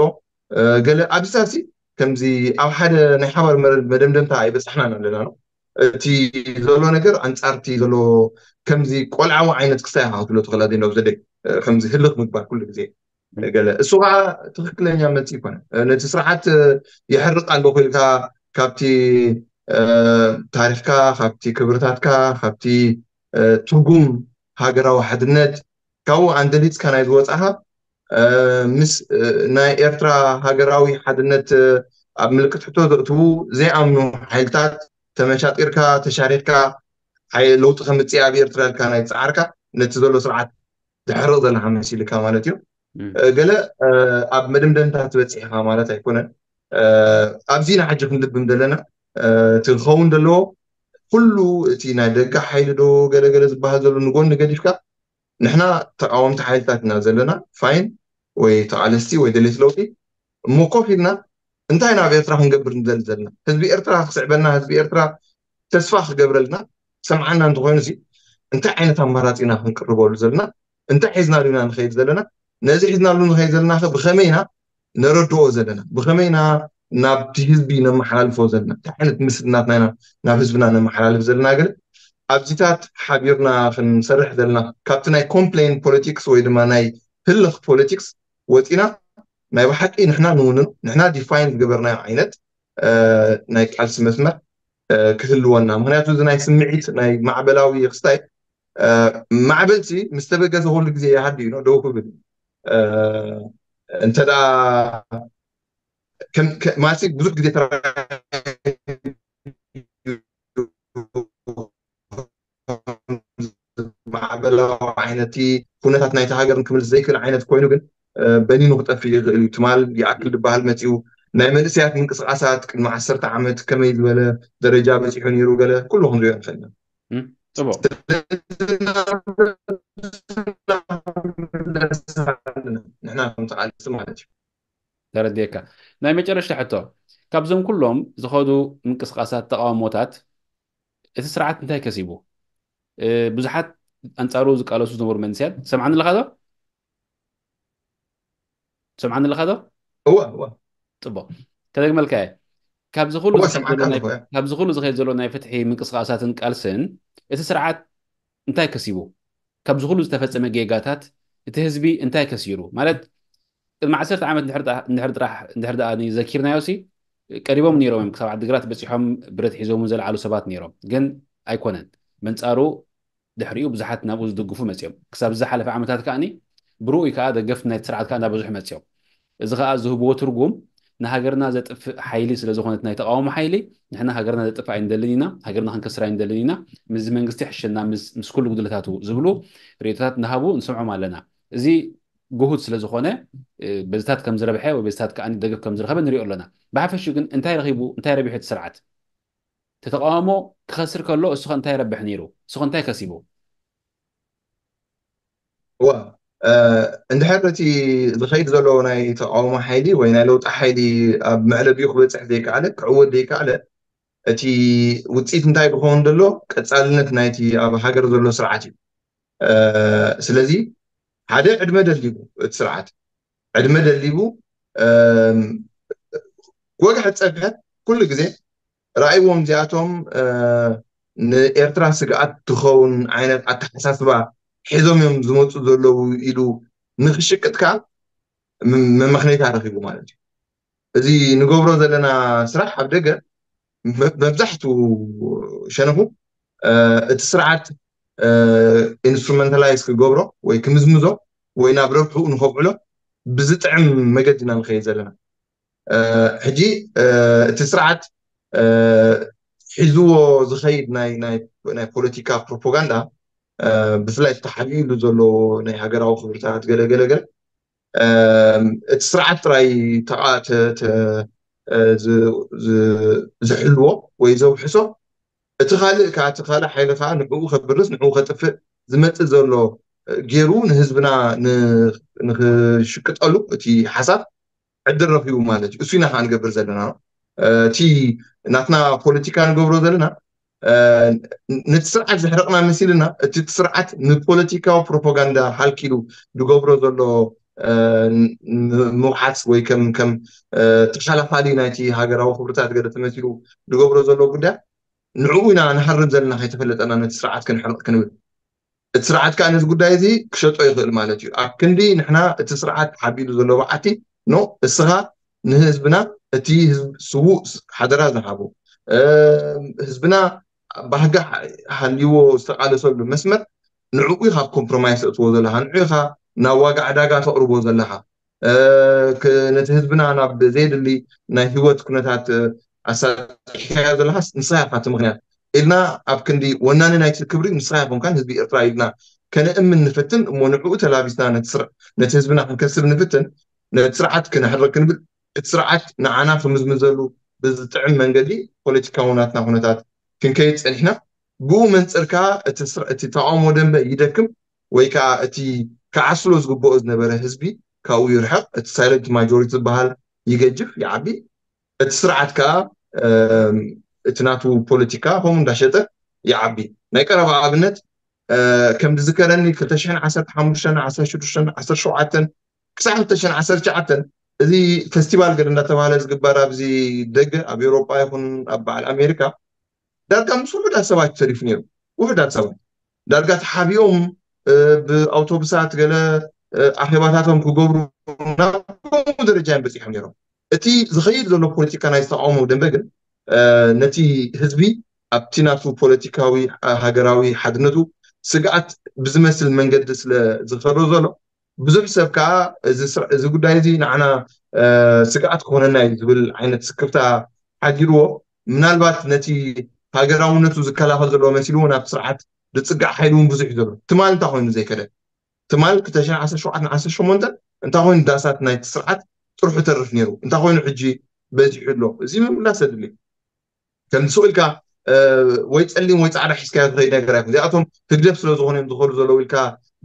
ገለ ኣብዚታሲ ከምዚ ኣብ ሓደ ናይ ሓባር መደምደምታ ኣይበፃሕናን ኣለና ነው። እቲ ዘሎ ነገር ኣንፃርቲ ዘሎ ከምዚ ቆልዓዊ ዓይነት ክስታይ ኢኻ ክትብሎ ትኽእል ኣደይ ናብ ዘደይ ከምዚ ህልኽ ምግባር ኩሉ ግዜ ገለ እሱ ከዓ ትኽክለኛ መልሲ ይኮነ። ነቲ ስርዓት የሕርቅ ኣለኹ ኢልካ ካብቲ ታሪክካ ካብቲ ክብርታትካ ካብቲ ትርጉም ሃገራዊ ሓድነት ካብኡ ኣንደሊፅካ ናይ ዝወፃኻ ምስ ናይ ኤርትራ ሃገራዊ ሓድነት ኣብ ምልክት ሕቶ ዘእትዉ ዘይኣምኑ ሓይልታት ተመሻጢርካ ተሻሪክካ ለውጢ ከምፅእ ኣብ ኤርትራ ኢልካ ናይ ዝፀዓርካ ነቲ ዘሎ ስርዓት ተሕርቕ ዘለካ መሲልካ ማለት እዩ። ገለ ኣብ መደምደምታ ትበፅሕ ኢኻ ማለት ኣይኮነን። ኣብዚ ኢና ሕጂ ክንልብም ዘለና እቲ ክኸውን ዘለዎ ኩሉ እቲ ናይ ደገ ሓይሊ ዶ ገለገለ ዝበሃል ዘሎ ንጎኒ ገዲፍካ ንሕና ተቃወምቲ ሓይልታት ኢና ዘለና ፋይን ወይ ተቃለስቲ ወይ ደሌት ለውጢ እሞ ኮፍ ኢልና እንታይ ናብ ኤርትራ ክንገብር ንደሊ ዘለና ህዝቢ ኤርትራ ክስዕበና ህዝቢ ኤርትራ ተስፋ ክገብረልና ሰምዓና እንተኮይኑ ሲ እንታይ ዓይነት ኣማራፂ ኢና ክንቅርበሉ ዘለና እንታይ ሒዝናሉ ኢና ንኸይድ ዘለና ነዚ ሒዝናሉ ንኸይድ ዘለና ብኸመይ ኢና ነረድኦ ዘለና ብኸመይ ኢና ናብቲ ህዝቢ ነመሓላልፎ ዘለና እንታይ ዓይነት ምስልናትና ኢና ናብ ህዝብና ነመሓላልፍ ዘለና ገለ ኣብዚታት ሓቢርና ክንሰርሕ ዘለና ካብቲ ናይ ኮምፕሌን ፖለቲክስ ወይ ድማ ናይ ህልኽ ፖለቲክስ ወፂና ናይ ብሓቂ ንሕና ንውንን ንሕና ዲፋይን ዝገበርናዮ ዓይነት ናይ ቃልሲ መስመር ክህልወና። ምክንያቱ እዚ ናይ ስምዒት ናይ ማዕበላዊ ክስታይ ማዕበልሲ ምስ ተበገሰ ኩሉ ግዜ ይሃዲ እዩ ደው ክብል እንተ ማለት ብዙሕ ግዜ ማዕበላዊ ዓይነት ኩነታት ናይቲ ሃገር ክምልስ ዘይክእል ዓይነት ኮይኑ ግን በኒኑ ክጠፍእ ይኽእል እዩ። ትማል ይኣክል ዝበሃል መፂኡ ናይ መንእሰያት ምንቅስቃሳት ቅድሚ ዓሰርተ ዓመት ከመይ ዝበለ ደረጃ በፂሑ ነይሩ ገለ ኩሉ ክንሪኦ ንኽእል ኢና። ጽቡቅ ንሕና ከም ተቃለስቲ ማለት እዩ። ተረድየካ። ናይ መጨረሽታ ሕቶ፣ ካብዞም ኩሎም ዝኸዱ ምንቅስቃሳት ተቃውሞታት እቲ ስርዓት እንታይ ከሲቡ? ብዙሓት ኣንጻሩ ዝቃለሱ ዝነበሩ መንስያት ሰምዓኒ ኣለካ ዶ? ሰምዓኒ ኣለካ ዶ? እወ እወ ጽቡቅ። ከደግመልካ እየ። ካብዚ ኩሉ እወ ዝኸይድ ሰምዓካ ዘሎ ናይ- ኣለኹ እየ። ካብዚ ኩሉ ዝኸይድ ዘሎ ናይ ፍትሒ ምንቅስቃሳትን ቃልስን እቲ ስርዓት እንታይ ከሲቡ? ካብዚ ኩሉ ዝተፈጸመ ጌጋታት እቲ ህዝቢ እንታይ ከሲሩ? ማለት ቅድሚ ዓሰርተ ዓመት እንድሕር ጥራ- እንድሕር ጥራሕ እንድሕር ደኣ ዘኪርናዮ ሲ ቀሪቦም ነይሮም እዮም። ክሳብ ዓዲግራት በፂሖም ብረት ሒዞም እውን ዘልዓሉ ሰባት ነይሮም። ግን ኣይኮነን። በንጻሩ ድሕሪኡ ብዙሓት ናብኡ ዝድግፉ መፅኦም። ክሳብ ዝሓለፈ ዓመታት ከዓኒ ብርኡይ ከዓ ደገፍቲ ናይቲ ስርዓት ከዓ እናበዝሑ መፅኦም። እዚ ከዓ ዝህብዎ ትርጉም ንሃገርና ዘጥፍእ ሓይሊ ስለ ዝኾነት ናይ ተቃውሞ ሓይሊ ንሕና ሃገርና ዘጥፍእ ኣይንደልን ኢና፣ ሃገርና ክንከስር ኣይንደልን ኢና፣ ምስዚ መንግስቲ ሕሸና ምስ ምስ ኩሉ ጉድለታቱ ዝብሉ ርእቶታት እናሃቡ ንሰምዖም ኣለና። እዚ ግሁድ ስለ ዝኾነ በዚታት ከም ዝረብሐ ወይ በዚታት ከዓ ደገፍ ከም ዝረኸበ ንሪኦ ኣለና። ብሓፈሽኡ ግን እንታይ ረኺቡ እንታይ ረቢሑ እቲ ስርዓት? እቲ ተቃውሞ ክኸስር ከሎ እሱ ከ እንታይ ይረብሕ ነይሩ? እሱ ከ እንታይ ከሲቡ? እዋ እንድሕር እቲ ዝኸይድ ዘሎ ናይ ተቃውሞ ሓይሊ ወይ ናይ ለውጢ ሓይሊ ኣብ መዕለቢኡ ክበፅሕ ዘይከኣለ ክዕወት ዘይከኣለ እቲ ውፅኢት እንታይ ክኸውን ዘሎ ቀፃልነት ናይቲ ኣብ ሃገር ዘሎ ስርዓት እዩ። ስለዚ ሓደ ዕድመ ደሊቡ እቲ ስርዓት ዕድመ ደሊቡ ወግሐ ፀብሐ ኩሉ ግዜ ረኣይዎም እዚኣቶም ንኤርትራ ስግኣት ትኸውን ዓይነት ኣተሓሳስባ ሒዞም እዮም ዝመፁ ዘለዉ ኢሉ ንክሽቅጥካ መመክነይታ ረኪቡ ማለት እዩ። እዚ ንገብሮ ዘለና ስራሕ ኣብ ደገ መብዛሕትኡ ሸነኹ እቲ ስርዓት ኢንስትሩመንታላይዝ ክገብሮ ወይ ክምዝምዞ ወይ ናብ ረብሕኡ ንኸብዕሎ ብዝጥዕም መገዲ ኢና ንኸይድ ዘለና። ሕጂ እቲ ስርዓት ሒዝዎ ዝኸይድ ናይ ፖለቲካ ፕሮፓጋንዳ ብፍላይ ተሓቢእሉ ዘሎ ናይ ሃገራዊ ክብርታት ገለገለገለ እቲ ስርዓት ጥራይ ዝሕልዎ ወይ ዘውሕሶ እቲ ካልእ ከዓ እቲ ካልእ ሓይሊ ከዓ ንዕኡ ከብርስ ንዕኡ ከጥፍእ ዝመፅእ ዘሎ ገይሩ ንህዝብና ንክሽቅጠሉ እቲ ሓሳብ ዕድል ረኪቡ ማለት እዩ። እሱ ኢና ከዓ ንገብር ዘለና። እቲ ናትና ፖለቲካ ንገብሮ ዘለና ነቲ ስርዓት ዘሕረቕና መሲልና እቲ ስርዓት ንፖለቲካዊ ፕሮፓጋንዳ ሃልኪሉ ዝገብሮ ዘሎ ምውሓስ ወይ ከም ከም ተሓላፋሊ ናይቲ ሃገራዊ ክብርታት ገለ ተመሲሉ ዝገብሮ ዘሎ ጉዳይ ንዕኡ ኢና ንሃርም ዘለና ከይተፈለጠና ነቲ ስርዓት ክንሕርቕ ክንብል እቲ ስርዓት ከዓ ነዚ ጉዳይ እዚ ክሸጦ ይኽእል ማለት እዩ። ኣብ ክንዲ ንሕና እቲ ስርዓት ሓቢሉ ዘሎ በዓቲ ኖ እስኻ ንህዝብና እቲ ስዉእ ሓደራ ዝሃቦ ህዝብና ባህጊ ሃልይዎ ዝተቃለሰሉ መስመር ንዕኡ ኢኻ ኣብ ኮምፕሮማይስ ተእትዎ ዘለኻ፣ ንዕኡ ኢኻ ናብ ዋጋ ዕዳጋ ተቕርቦ ዘለኻ፣ ነቲ ህዝብና ናብ ዘየድሊ ናይ ህይወት ኩነታት ኣሳጢሕካዮ ዘለኻስ ንስኻ ኢኻ እቲ ምኽንያት ኢልና ኣብ ክንዲ ወናኒ ናይቲ ክብሪ ንስኻ ይኹንካን ህዝቢ ኤርትራ ኢልና ከነእምን ንፈትን እሞ ንዕኡ ተላቢስና ነቲ ህዝብና ክንከስር ንፍትን ነቲ ስርዓት ክነሕርቕ ክንብል እቲ ስርዓት ንዓና ክምዝምዘሉ ብዝጥዕም መንገዲ ፖለቲካዊ ናትና ኩነታት ክንከይድ ፀኒሕና ብኡ መንፅር ከዓ እቲ ተቃውሞ ደንበ ይደክም ወይ ከዓ እቲ ክዓስሎ ዝግብኦ ዝነበረ ህዝቢ ካብኡ ይርሕቕ እቲ ሳይለንት ማጆሪቲ ዝበሃል ይገጅፍ ይዓቢ እቲ ስርዓት ከዓ እቲ ናቱ ፖለቲካ ከምኡ እንዳሸጠ ይዓቢ ናይ ቀረባ ኣብነት ከም ዝዝከረኒ ክልተ ሽሕን ዓሰርተ ሓሙሽተን ዓሰርተ ሽዱሽተን ዓሰርተ ሸውዓተን ክሳዕ ክልተ ሽሕን ዓሰርተ ትሽዓተን እዚ ፌስቲቫል ገለ እንዳተባሃለ ዝግበር ኣብዚ ደገ ኣብ ኤውሮጳ ይኹን ኣብ በዓል ኣሜሪካ ዳርጋ ምስ ውሑዳት ሰባት ተሪፉ ነይሩ ውሑዳት ሰባት ዳርጋ ተሓቢኦም ብኣውቶቡሳት ገለ ኣኼባታቶም ክገብሩ ናብ ከምኡ ደረጃ እዮም በፂሖም ነይሮም። እቲ ዝኸይድ ዘሎ ፖለቲካ ናይ ዝተቃውሞ ደንበ ግን ነቲ ህዝቢ ኣብቲ ናቱ ፖለቲካዊ ሃገራዊ ሓድነቱ ስግኣት ብዝመስል መንገዲ ስለ ዝኸዶ ዘሎ ብዙሕ ሰብ ከዓ እዚ ጉዳይ እዚ ንዓና ስግኣት ክኾነና እዩ ዝብል ዓይነት ስክፍታ ሓዲርዎ ምናልባት ነቲ ሃገራውነቱ ዝከላኸል ዘለዎ መሲልዎ ናብቲ ስርዓት ዝፅጋዕ ሓይሊ እውን ብዙሕ እዩ ዘሎ። ትማል እንታይ ኮይኑ ዘይከደ? ትማል ክልተ ሽሕን ዓሰርተ ሸውዓተን ዓሰርተ ሸሞንተን እንታይ ኮይኑ ዳሳት ናይቲ ስርዓት ጥርሑ ተርፍ ነይሩ? እንታይ ኮይኑ ሕጂ በዚሑ ኣሎ? እዚ ምምላስ ኣድሊ። ከም ስቕ ኢልካ ወይ ፀሊም ወይ ፃዕዳ ሒዝካዮ ዝኸይድ ነገር ኣይኮን። እዚኣቶም ህግደፍ ስለ ዝኾኑ እዮም ዝኸዱ ዘለዉ ኢልካ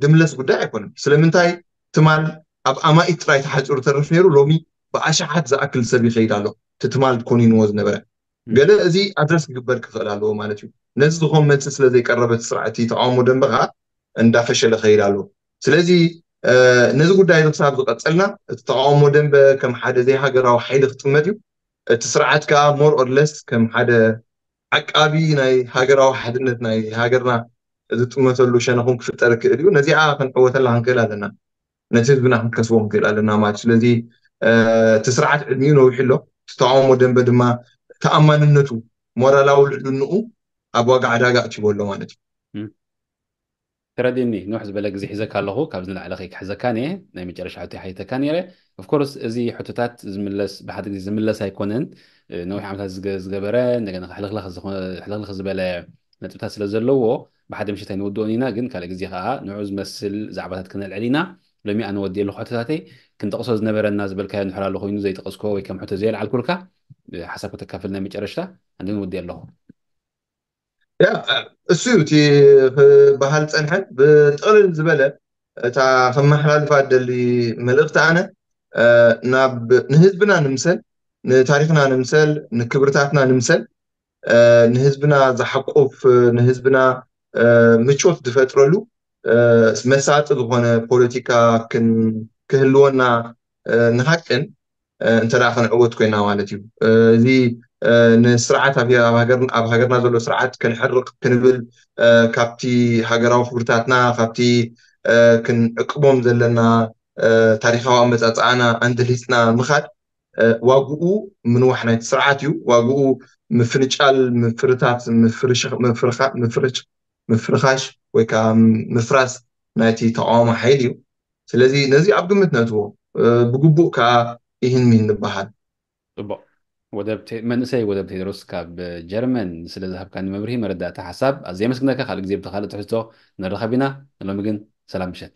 ድምለስ ጉዳይ ኣይኮነን። ስለምንታይ ትማል ኣብ ኣማኢት ጥራይ ተሓፂሩ ተርፍ ነይሩ፣ ሎሚ ብኣሽሓት ዝኣክል ሰብ ይኸይድ ኣሎ። እቲ ትማል ኮኒንዎ ዝነበረ ገለ እዚ ኣድረስ ክግበር ክኽእል ኣለዎ ማለት እዩ። ነዚ ዝኾን መልሲ ስለ ዘይቀረበ እቲ ስርዓት እቲ ተቃውሞ ደንበ ከዓ እንዳፈሸለ ከይድ ኣሎ። ስለዚ ነዚ ጉዳይ እዚ ክሳብ ዝቐፀልና እቲ ተቃውሞ ደንበ ከም ሓደ ዘይሃገራዊ ሓይሊ ክጥመት እዩ። እቲ ስርዓት ከዓ more or less ከም ሓደ ዓቃቢ ናይ ሃገራዊ ሓድነት ናይ ሃገርና ዝጥመተሉ ሸነኹን ክፍጠር ክእል እዩ። ነዚኣ ክንዕወተላ ክንክእል ኣለና። ነቲ ህዝብና ክንከስቦ ክንክእል ኣለና ማለት። ስለዚ እቲ ስርዓት ዕድሚኡ ነዊሑ ኣሎ። እቲ ተቃውሞ ደንበ ድማ ተኣማንነቱ ሞራላዊ ልዕልንኡ ኣብ ዋጋ ዕዳጋ ኣእትይዎ ኣሎ ማለት እዩ። ተረዲኒ። ንውሕ ዝበለ ግዜ ሒዘካ ኣለኹ። ካብዚ ንላዕሊ ከይክሕዘካን እየ ናይ መጨረሻ ሕቶ ሓይተካ ነይረ። ኦፍኮርስ እዚ ሕቶታት ዝምለስ ብሓደ ግዜ ዝምለስ ኣይኮነን። ነዊሕ ዓመታት ዝገበረ እንደገና ሕልኽልኽ ዝበለ ነጥብታት ስለ ዘለዎ ብሓደ ምሽት ኣይንውድኦን ኢና። ግን ካልእ ግዜ ከዓ ንዑ ዝመስል ዛዕባታት ክነልዕል ኢና። ሎሚ ኣነ ወዲ ኣለኹ ሕቶታተይ። ክንጠቕሶ ዝነበረና ዝበልካዮ ንሕር ኣሎ ኮይኑ ዘይጠቐስኮ ወይ ከም ሕቶ ዘየልዓልኩልካ ሓሳብ ከተካፍል ናይ መጨረሽታ ኣንድ ወዲ ኣለኹ። ያ እሱ እዩ እቲ ክበሃል ፀንሐን ብጥቕልል ዝበለ እታ ከመሓላልፋ ደሊ መልእኽቲ ኣነ ናብ ንህዝብና ንምሰል ንታሪክና ንምሰል ንክብርታትና ንምሰል ንህዝብና ዝሓቁፍ ንህዝብና ምቾት ዝፈጥረሉ መሳጢ ዝኾነ ፖለቲካ ክህልወና ንሃቅን እንተ ክንዕወት ኮይና ማለት እዩ። እዚ ንስርዓት ኣብ ሃገርና ዘሎ ስርዓት ክንሕርቕ ክንብል ካብቲ ሃገራዊ ክብርታትና ካብቲ ክንዕቅቦም ዘለና ታሪካዊ ኣመፃፅኣና ኣንድሊፅና ምኻድ ዋግኡ ምንዋሕ ናይቲ ስርዓት እዩ። ዋግኡ ምፍንጫል፣ ምፍርታት፣ ምፍርኻሽ ወይ ከዓ ምፍራስ ናይቲ ተቃዋሚ ሓይሊ እዩ። ስለዚ ነዚ ኣብ ግምት ነእትዎ ብግቡእ ከዓ ይህን ሚን ንበሃል። ፅቡቅ። መንእሰይ ወደብ ቴድሮስ ካብ ጀርመን ስለ ዝሃብካኒ መብርሂ መረዳእታ ሓሳብ ኣዝየ ኣመስግነካ። ካልእ ግዜ ብተካልእ ትሕዝቶ ንራኸብ ኢና። ንሎሚ ግን ሰላም ምሸት።